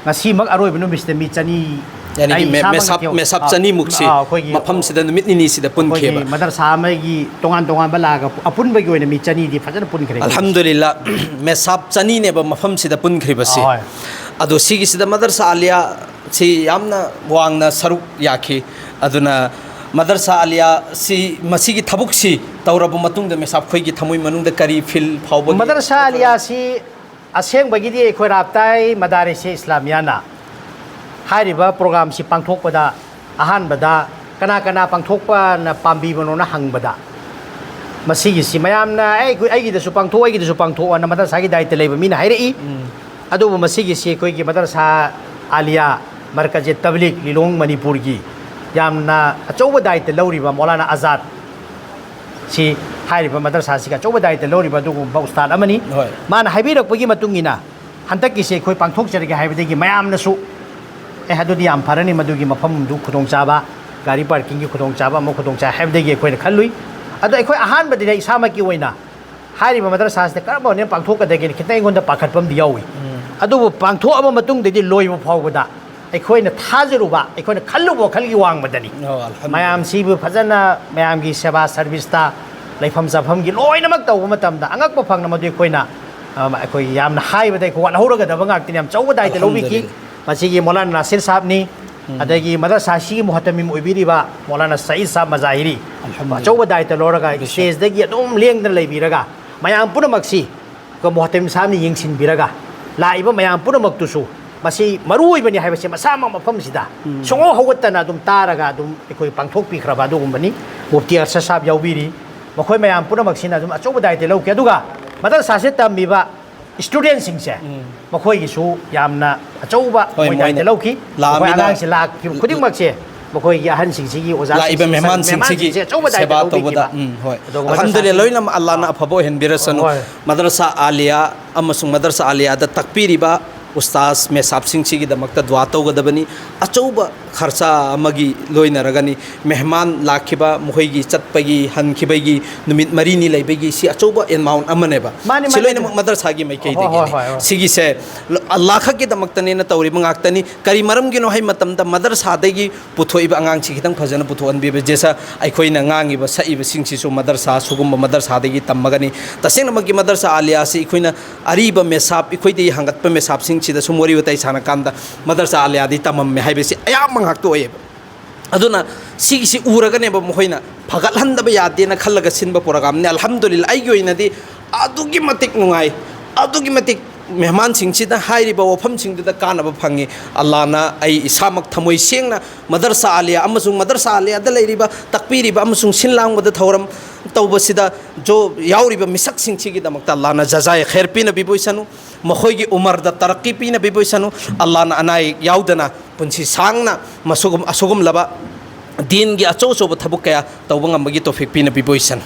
ꯉꯁꯤꯃꯛ ꯑꯔꯣꯏꯕ ꯅꯨꯃꯤꯠꯁꯤꯗ ꯃꯤ ꯆꯅꯤ, ꯌꯥꯅꯤ, ꯑꯩ ꯃꯦ-, ꯏꯁꯥꯃꯛꯀꯤ ꯃꯦꯁꯥꯞ, ꯃꯦꯁꯥꯞ ꯑꯥ, ꯆꯅꯤꯃꯨꯛꯁꯤ ꯑꯥ, ꯑꯩꯈꯣꯏꯒꯤ, ꯃꯐꯝꯁꯤꯗ ꯅꯨꯃꯤꯠ ꯅꯤꯅꯤꯁꯤꯗ ꯑꯩꯈꯣꯏꯒꯤ ꯄꯨꯟꯈꯤꯕ꯫ ꯃꯗꯔꯁꯥ ꯑꯃꯒꯤ ꯇꯣꯉꯥꯟ ꯇꯣꯉꯥꯟꯕ ꯂꯥꯛꯑꯒ ꯑꯄꯨꯟꯕꯒꯤ ꯑꯣꯏꯅ ꯃꯤ ꯆꯅꯤꯗꯤ ꯐꯖꯅ ꯄꯨꯟꯈ꯭ꯔꯦ꯫ ꯑꯜꯍꯝꯗꯨꯂꯤꯜꯂꯥ, ꯃꯦꯁꯥꯞ ꯆꯅꯤꯅꯦꯕ ꯃꯐꯝꯁꯤꯗ ꯄꯨꯟꯈ꯭ꯔꯤꯕꯁꯤ꯫ ꯍꯣꯏ꯫ ꯑꯗꯣ ꯁꯤꯒꯤꯁꯤꯗ ꯃꯗꯔꯁꯥ ꯑꯂꯤꯌꯥꯁꯤ ꯌꯥꯝꯅ ꯋꯥꯡꯅ ꯁꯔꯨꯛ ꯌꯥꯈꯤ꯫ ꯑꯗꯨꯅ ꯃꯗꯔꯁꯥ ꯑꯂꯤꯌꯥꯁꯤ, ꯃꯁꯤꯒꯤ ꯊꯕꯛꯁꯤ ꯇꯧꯔꯕ ꯃꯇꯨꯡꯗ ꯃꯦꯁꯥꯞ ꯈꯣꯏꯒꯤ ꯊꯃꯣꯏ ꯃꯅꯨꯡꯗ ꯀꯔꯤ ꯐꯤꯜ ꯐꯥꯎꯕꯒꯦ? ꯃꯗꯔꯁꯥ ꯑꯂꯤꯌꯥꯁꯤ ꯑꯁꯦꯡꯕꯒꯤꯗꯤ ꯑꯩꯈꯣꯏ ꯔꯥꯞꯇꯥꯏ ꯃꯗꯥꯔꯤꯁꯦ ꯏꯁꯂꯥꯃꯤꯌꯥꯅ ꯍꯥꯏꯔꯤꯕ ꯄ꯭ꯔꯣꯒ꯭ꯔꯥꯝꯁꯤ ꯄꯥꯡꯊꯣꯛꯄꯗ ꯑꯍꯥꯟꯕꯗ ꯀꯅꯥ ꯀꯅꯥ ꯄꯥꯡꯊꯣꯛꯄꯅ ꯄꯥꯝꯕꯤꯕꯅꯣꯅ ꯍꯪꯕꯗ, ꯃꯁꯤꯒꯤꯁꯤ ꯃꯌꯥꯝꯅ "ꯑꯦ, ꯑꯩꯈꯣꯏ, ꯑꯩꯒꯤꯗꯁꯨ ꯄꯥꯡꯊꯣꯛꯑꯣ, ꯑꯩꯒꯤꯗꯁꯨ ꯄꯥꯡꯊꯣꯛꯑꯣꯅ" ꯃꯗꯔꯁꯥꯒꯤ ꯗꯥꯏꯇ ꯂꯩꯕ ꯃꯤꯅ ꯍꯥꯏꯔꯛꯏ꯫ ꯑꯗꯨꯕꯨ ꯃꯁꯤꯒꯤꯁꯤ ꯑꯩꯈꯣꯏꯒꯤ ꯃꯗꯔꯁꯥ ꯑꯥꯂꯤꯌꯥ ꯃꯔꯀꯖꯦ ꯇꯕꯂꯤꯛ ꯂꯤꯂꯣꯡ ꯃꯅꯤꯄꯨꯔꯒꯤ ꯌꯥꯝꯅ ꯑꯆꯧꯕ ꯗꯥꯏꯇ ꯂꯧꯔꯤꯕ ꯃꯧꯂꯥꯅꯥ ꯑꯖꯥꯗ ꯁꯤ ꯍꯥꯏꯔꯤꯕ ꯃꯗꯔꯁꯥꯁꯤꯒꯤ ꯑꯆꯧꯕ ꯗꯥꯏꯇ ꯂꯧꯔꯤꯕ ꯑꯗꯨꯒꯨꯝꯕ ꯎꯁꯇꯥꯗ ꯑꯃꯅꯤ꯫ ꯍꯣꯏ꯫ ꯃꯥꯅ ꯍꯥꯏꯕꯤꯔꯛꯄꯒꯤ ꯃꯇꯨꯡ ꯏꯟꯅ ꯍꯟꯗꯛꯀꯤꯁꯦ ꯑꯩꯈꯣꯏ ꯄꯥꯡꯊꯣꯛꯆꯔꯒꯦ ꯍꯥꯏꯕꯗꯒꯤ ꯃꯌꯥꯝꯅꯁꯨ "ꯑꯦ, ꯑꯗꯨꯗꯤ ꯌꯥꯝ ꯐꯔꯅꯤ, ꯃꯗꯨꯒꯤ ꯃꯐꯝꯗꯨ ꯈꯨꯗꯣꯡꯆꯥꯕ, ꯒꯥꯔꯤ ꯄꯥꯔꯀꯤꯡꯒꯤ ꯈꯨꯗꯣꯡꯆꯥꯕ ꯑꯃ ꯈꯨꯗꯣꯡꯆꯥꯏ" ꯍꯥꯏꯕꯗꯒꯤ ꯑꯩꯈꯣꯏꯅ ꯈꯜꯂꯨꯏ꯫ ꯑꯗꯣ ꯑꯩꯈꯣꯏ ꯑꯍꯥꯟꯕꯗꯗꯤ ꯏꯁꯥꯃꯛꯀꯤ ꯑꯣꯏꯅ ꯍꯥꯏꯔꯤꯕ ꯃꯗꯔꯁꯥꯁꯤꯗ ꯀꯔꯝꯕ ꯑꯣꯏꯅ ꯄꯥꯡꯊꯣꯛꯀꯗꯒꯦꯅ ꯈꯤꯇꯪ ꯑꯩꯉꯣꯟꯗ ꯄꯥꯈꯠꯄ ꯑꯃꯗꯤ ꯌꯥꯎꯏ꯫ ꯑꯗꯨꯕꯨ ꯄꯥꯡꯊꯣꯛꯑꯕ ꯃꯇꯨꯡꯗꯗꯤ ꯂꯣꯏꯕ ꯐꯥꯎꯕꯗ ꯑꯩꯈꯣꯏꯅ ꯊꯥꯖꯔꯨꯕ, ꯑꯩꯈꯣꯏꯅ ꯈꯜꯂꯨꯕ ꯋꯥꯈꯜꯒꯤ ꯋꯥꯡꯃꯗꯅꯤ꯫ ꯑꯣ, ꯑꯜꯍꯝꯗꯨꯂꯤꯜꯂꯥ꯫ ꯃꯌꯥꯝꯁꯤꯕꯨ ꯐꯖꯅ ꯃꯌꯥꯝꯒꯤ ꯁꯦꯕꯥ ꯁꯔꯚꯤꯁꯇ ꯂꯩꯐꯝ ꯆꯥꯐꯝꯒꯤ ꯂꯣꯏꯅꯃꯛ ꯇꯧꯕ ꯃꯇꯝꯗ ꯑꯉꯛꯄ ꯐꯪꯅ ꯃꯗꯨ ꯑꯩꯈꯣꯏꯅ, ꯑ, ꯑꯩꯈꯣꯏ ꯌꯥꯝꯅ ꯍꯥꯏꯕꯗ ꯑꯩꯈꯣꯏ ꯋꯥꯠꯍꯧꯔꯒꯗꯕ ꯉꯥꯛꯇꯅꯤ꯫ ꯌꯥꯝ ꯆꯥꯎꯕ ꯗꯥꯏꯇ ꯂꯧꯕꯤꯈꯤ꯫ ꯑꯜꯍꯝꯗꯨꯂꯤꯜꯂꯥ꯫ ꯃꯁꯤꯒꯤ ꯃꯧꯂꯥꯅꯥ ꯅꯥꯁꯤꯔ ꯁꯥꯍꯕꯅꯤ, ꯑꯗꯒꯤ ꯃꯗꯔꯁꯥꯁꯤꯒꯤ ꯃꯨꯍꯇꯃꯤꯝ ꯑꯣꯏꯕꯤꯔꯤꯕ ꯃꯧꯂꯥꯅꯥ ꯁꯌꯤꯗ ꯁꯥꯍꯕ ꯃꯖꯥꯍꯤꯔꯤ, ꯑꯜꯍꯝꯗꯨꯂꯤꯜꯂꯥ꯫ ꯑꯆꯧꯕ ꯗꯥꯏꯇ ꯂꯧꯔꯒ ꯁ꯭ꯇꯦꯖꯇꯒꯤ ꯑꯗꯨꯝ ꯂꯦꯡꯗꯅ ꯂꯩꯕꯤꯔꯒ ꯃꯌꯥꯝ ꯄꯨꯝꯅꯃꯛꯁꯤ ꯑꯩꯈꯣꯏ ꯃꯨꯍꯇꯃꯤꯝ ꯁꯥꯍꯕꯅ ꯌꯦꯡꯁꯤꯟꯕꯤꯔꯒ ꯂꯥꯛꯏꯕ ꯃꯌꯥꯝ ꯄꯨꯝꯅꯃꯛꯇꯨꯁꯨ ꯃꯁꯤ ꯃꯔꯨ ꯑꯣꯏꯕꯅꯤ ꯍꯥꯏꯕꯁꯦ ꯃꯁꯥꯃꯛ ꯃꯐꯝꯁꯤꯗ ꯁꯨꯡꯍꯧ ꯍꯧꯒꯠꯇꯅ ꯑꯗꯨꯝ ꯇꯥꯔꯒ ꯑꯗꯨꯝ ꯑꯩꯈꯣꯏ ꯄꯥꯡꯊꯣꯛꯄꯤꯈ꯭ꯔꯕ ꯑꯗꯨꯒꯨꯝꯕꯅꯤ꯫ ꯃꯨꯐꯇꯤ ꯑꯔꯁꯗ ꯁꯥꯍꯕ ꯌꯥꯎꯕꯤꯔꯤ꯫ ꯃꯈꯣꯏ ꯃꯌꯥꯝ ꯄꯨꯝꯅꯃꯛꯁꯤꯅ ꯑꯗꯨꯝ ꯑꯆꯧꯕ ꯗꯥꯏꯇ ꯂꯧꯈꯤ꯫ ꯑꯗꯨꯒ ꯃꯗꯔꯁꯥꯁꯤꯗ ꯇꯝꯃꯤꯕ ꯏꯁꯇꯨꯗꯦꯟꯁꯤꯡꯁꯦ ꯃꯈꯣꯏꯒꯤꯁꯨ ꯌꯥꯝꯅ ꯑꯆꯧꯕ ꯃꯣꯏ ꯃꯣꯏ ꯗꯥꯏꯇ ꯂꯧꯈꯤ꯫ ꯃꯈꯣꯏ ꯑꯉꯥꯡꯁꯦ ꯂꯥꯛꯈꯤꯕ ꯈꯨꯗꯤꯡꯃꯛꯁꯦ ꯃꯈꯣꯏꯒꯤ ꯑꯍꯟꯁꯤꯡꯁꯤꯒꯤ ꯑꯣꯖꯥꯁꯤꯡꯁꯤ ꯂꯥꯛꯏꯕ ꯃꯦꯍꯃꯥꯟꯁꯤꯡꯁꯤꯒꯤ ꯃꯦꯍꯃꯥꯟꯁꯤꯡꯁꯦ ꯑꯆꯧꯕ ꯗꯥꯏꯇ ꯁꯦꯕꯥ ꯇꯧꯕꯗ ꯂꯧꯕꯤꯈꯤꯕ꯫ ꯎꯝ ꯍꯣꯏ ꯑꯗꯨꯒ ꯑꯜꯍꯝꯗꯨꯂꯤꯜꯂꯥꯍ ꯃꯗꯔꯁꯥ ꯂꯣꯏꯅꯃꯛ ꯑꯜꯂꯥꯍꯅ ꯑꯐꯕ ꯑꯣꯏꯍꯟꯕꯤꯔꯁꯅꯨ꯫ ꯍꯣꯏ꯫ ꯃꯗꯔꯁꯥ ꯑꯥꯂꯤꯌꯥ ꯑꯃꯁꯨꯡ ꯃꯗꯔꯁꯥ ꯑꯥꯂꯤꯌꯥꯗ ꯇꯥꯛꯄꯤꯔꯤꯕ ꯎꯁꯇꯥꯖ ꯃꯦꯁꯥꯞꯁꯤꯡꯁꯤꯒꯤꯗꯃꯛꯇ ꯗꯨꯋꯥ ꯇꯧꯒꯗꯕꯅꯤ꯫ ꯑꯆꯧꯕ ꯈꯔꯆꯥ ꯑꯃꯒꯤ ꯂꯣꯏꯅꯔꯒꯅꯤ꯫ ꯃꯦꯍꯃꯥꯟ ꯂꯥꯛꯈꯤꯕ ꯃꯈꯣꯏꯒꯤ ꯆꯠꯄꯒꯤ ꯍꯟꯈꯤꯕꯒꯤ ꯅꯨꯃꯤꯠ ꯃꯔꯤꯅꯤ ꯂꯩꯕꯒꯤ ꯁꯤ ꯑꯆꯧꯕ ꯑꯦꯃꯥꯎꯟ ꯑꯃꯅꯦꯕ꯫ ꯃꯥꯅꯤ, ꯁꯤ ꯃꯥꯅꯤ, ꯂꯣꯏꯅꯃꯛ ꯑꯗꯨ ꯃꯗꯔꯁꯥꯒꯤ ꯍꯣꯏ, ꯍꯣꯏ, ꯃꯥꯏꯀꯩꯗꯒꯤꯅꯤ꯫ ꯍꯣꯏ, ꯍꯣꯏ꯫ ꯁꯤꯒꯤꯁꯦ ꯑꯜꯂꯥꯍ ꯈꯛꯀꯤꯗꯃꯛꯇꯅꯦꯅ ꯇꯧꯔꯤꯕ ꯉꯥꯛꯇꯅꯤ꯫ ꯀꯔꯤ ꯃꯔꯝꯒꯤꯅꯣ ꯍꯥꯏ ꯃꯇꯝꯗ ꯃꯗꯔꯁꯥꯗꯒꯤ ꯄꯨꯊꯣꯛꯏꯕ ꯑꯉꯥꯡꯁꯤ ꯈꯤꯇꯪ ꯐꯖꯅ ꯄꯨꯊꯣꯛꯍꯟꯕꯤꯕ꯫ ꯖꯦꯁꯥ ꯑꯩꯈꯣꯏꯅ ꯉꯥꯡꯉꯤꯕ ꯁꯛꯏꯕꯁꯤꯡꯁꯤꯁꯨ ꯃꯗꯔꯁꯥ ꯁꯤꯒꯨꯝꯕ ꯃꯗꯔꯁꯥꯗꯒꯤ ꯇꯝꯃꯒꯅꯤ꯫ ꯇꯁꯦꯡꯅꯃꯛꯀꯤ ꯃꯗꯔꯁꯥ ꯑꯥꯂꯤꯌꯥꯁꯤ ꯑꯩꯈꯣꯏꯅ ꯑꯔꯤꯕ ꯃꯦꯁꯥꯞ ꯑꯩꯈꯣꯏꯗꯒꯤ ꯍꯪꯒꯠꯄ ꯃꯦꯁꯥꯞꯁꯤꯡꯁꯤꯗ ꯁꯨꯝ ꯋꯥꯔꯤ ꯋꯥꯇꯥꯏ ꯁꯥꯟꯅꯀꯥꯟꯗ ꯃꯗꯔꯁꯥ ꯑꯥꯂꯤꯌꯥꯗꯤ ꯇꯝꯃꯝꯃꯦ ꯍꯥꯏꯕꯁꯤ ꯑꯌꯥꯝꯕ ꯉꯥꯛꯇ ꯑꯣꯏꯌꯦꯕ꯫ ꯑꯗꯨꯅ ꯁꯤꯒꯤꯁꯤ ꯎꯔꯒꯅꯦꯕ ꯃꯈꯣꯏꯅ ꯐꯒꯠꯍꯟꯗꯕ ꯌꯥꯗꯦꯅ ꯈꯜꯂꯒ ꯁꯤꯟꯕ ꯄ꯭ꯔꯣꯒꯥꯝꯅꯤ꯫ ꯑꯜꯍꯝꯗꯨꯂꯤꯜꯂꯥꯍ ꯑꯩꯒꯤ ꯑꯣꯏꯅꯗꯤ ꯑꯗꯨꯛꯀꯤ ꯃꯇꯤꯛ ꯅꯨꯡꯉꯥꯏ, ꯑꯗꯨꯛꯀꯤ ꯃꯇꯤꯛ ꯃꯦꯍꯃꯥꯟꯁꯤꯡꯁꯤꯗ ꯍꯥꯏꯔꯤꯕ ꯋꯥꯐꯝꯁꯤꯡꯗꯨꯗ ꯀꯥꯟꯅꯕ ꯐꯪꯉꯤ꯫ ꯑꯜꯂꯥꯍꯅ ꯑꯩ ꯏꯁꯥꯃꯛ ꯊꯃꯣꯏ ꯁꯦꯡꯅ ꯃꯗꯔꯁꯥ ꯑꯥꯂꯤꯌꯥ ꯑꯃꯁꯨꯡ ꯃꯗꯔꯁꯥ ꯑꯥꯂꯤꯌꯥꯗ ꯂꯩꯔꯤꯕ ꯇꯥꯛꯄꯤꯔꯤꯕ ꯑꯃꯁꯨꯡ ꯁꯤꯟ ꯂꯥꯡꯕꯗ ꯊꯧꯔꯝ ꯇꯧꯕꯁꯤꯗ ꯖꯣ ꯌꯥꯎꯔꯤꯕ ꯃꯤꯁꯛꯁꯤꯡꯁꯤꯒꯤꯗꯃꯛꯇ ꯑꯜꯂꯥꯍꯅ ꯖꯖꯥꯏ ꯈꯦꯔ ꯄꯤꯅꯕꯤꯕ ꯑꯣꯏꯁꯅꯨ꯫ ꯃꯈꯣꯏꯒꯤ ꯎꯃꯔꯗ ꯇꯔꯛꯀꯤ ꯄꯤꯅꯕꯤꯕ ꯑꯣꯏꯁꯅꯨ꯫ ꯑꯜꯂꯥꯍꯅ ꯑꯅꯥ ꯑꯌꯦꯛ ꯌꯥꯎꯗꯅ ꯄꯨꯟꯁꯤ ꯁꯥꯡꯅ ꯃꯁꯨꯒꯨꯝ-, ꯑꯁꯨꯒꯨꯝꯂꯕ ꯗꯤꯟꯒꯤ ꯑꯆꯧ ꯑꯆꯧꯕ ꯊꯕꯛ ꯀꯌꯥ ꯇꯧꯕ ꯉꯝꯕꯒꯤ ꯇꯣꯐꯤꯛ ꯄꯤꯅꯕꯤꯕ ꯑꯣꯏꯁꯅꯨ꯫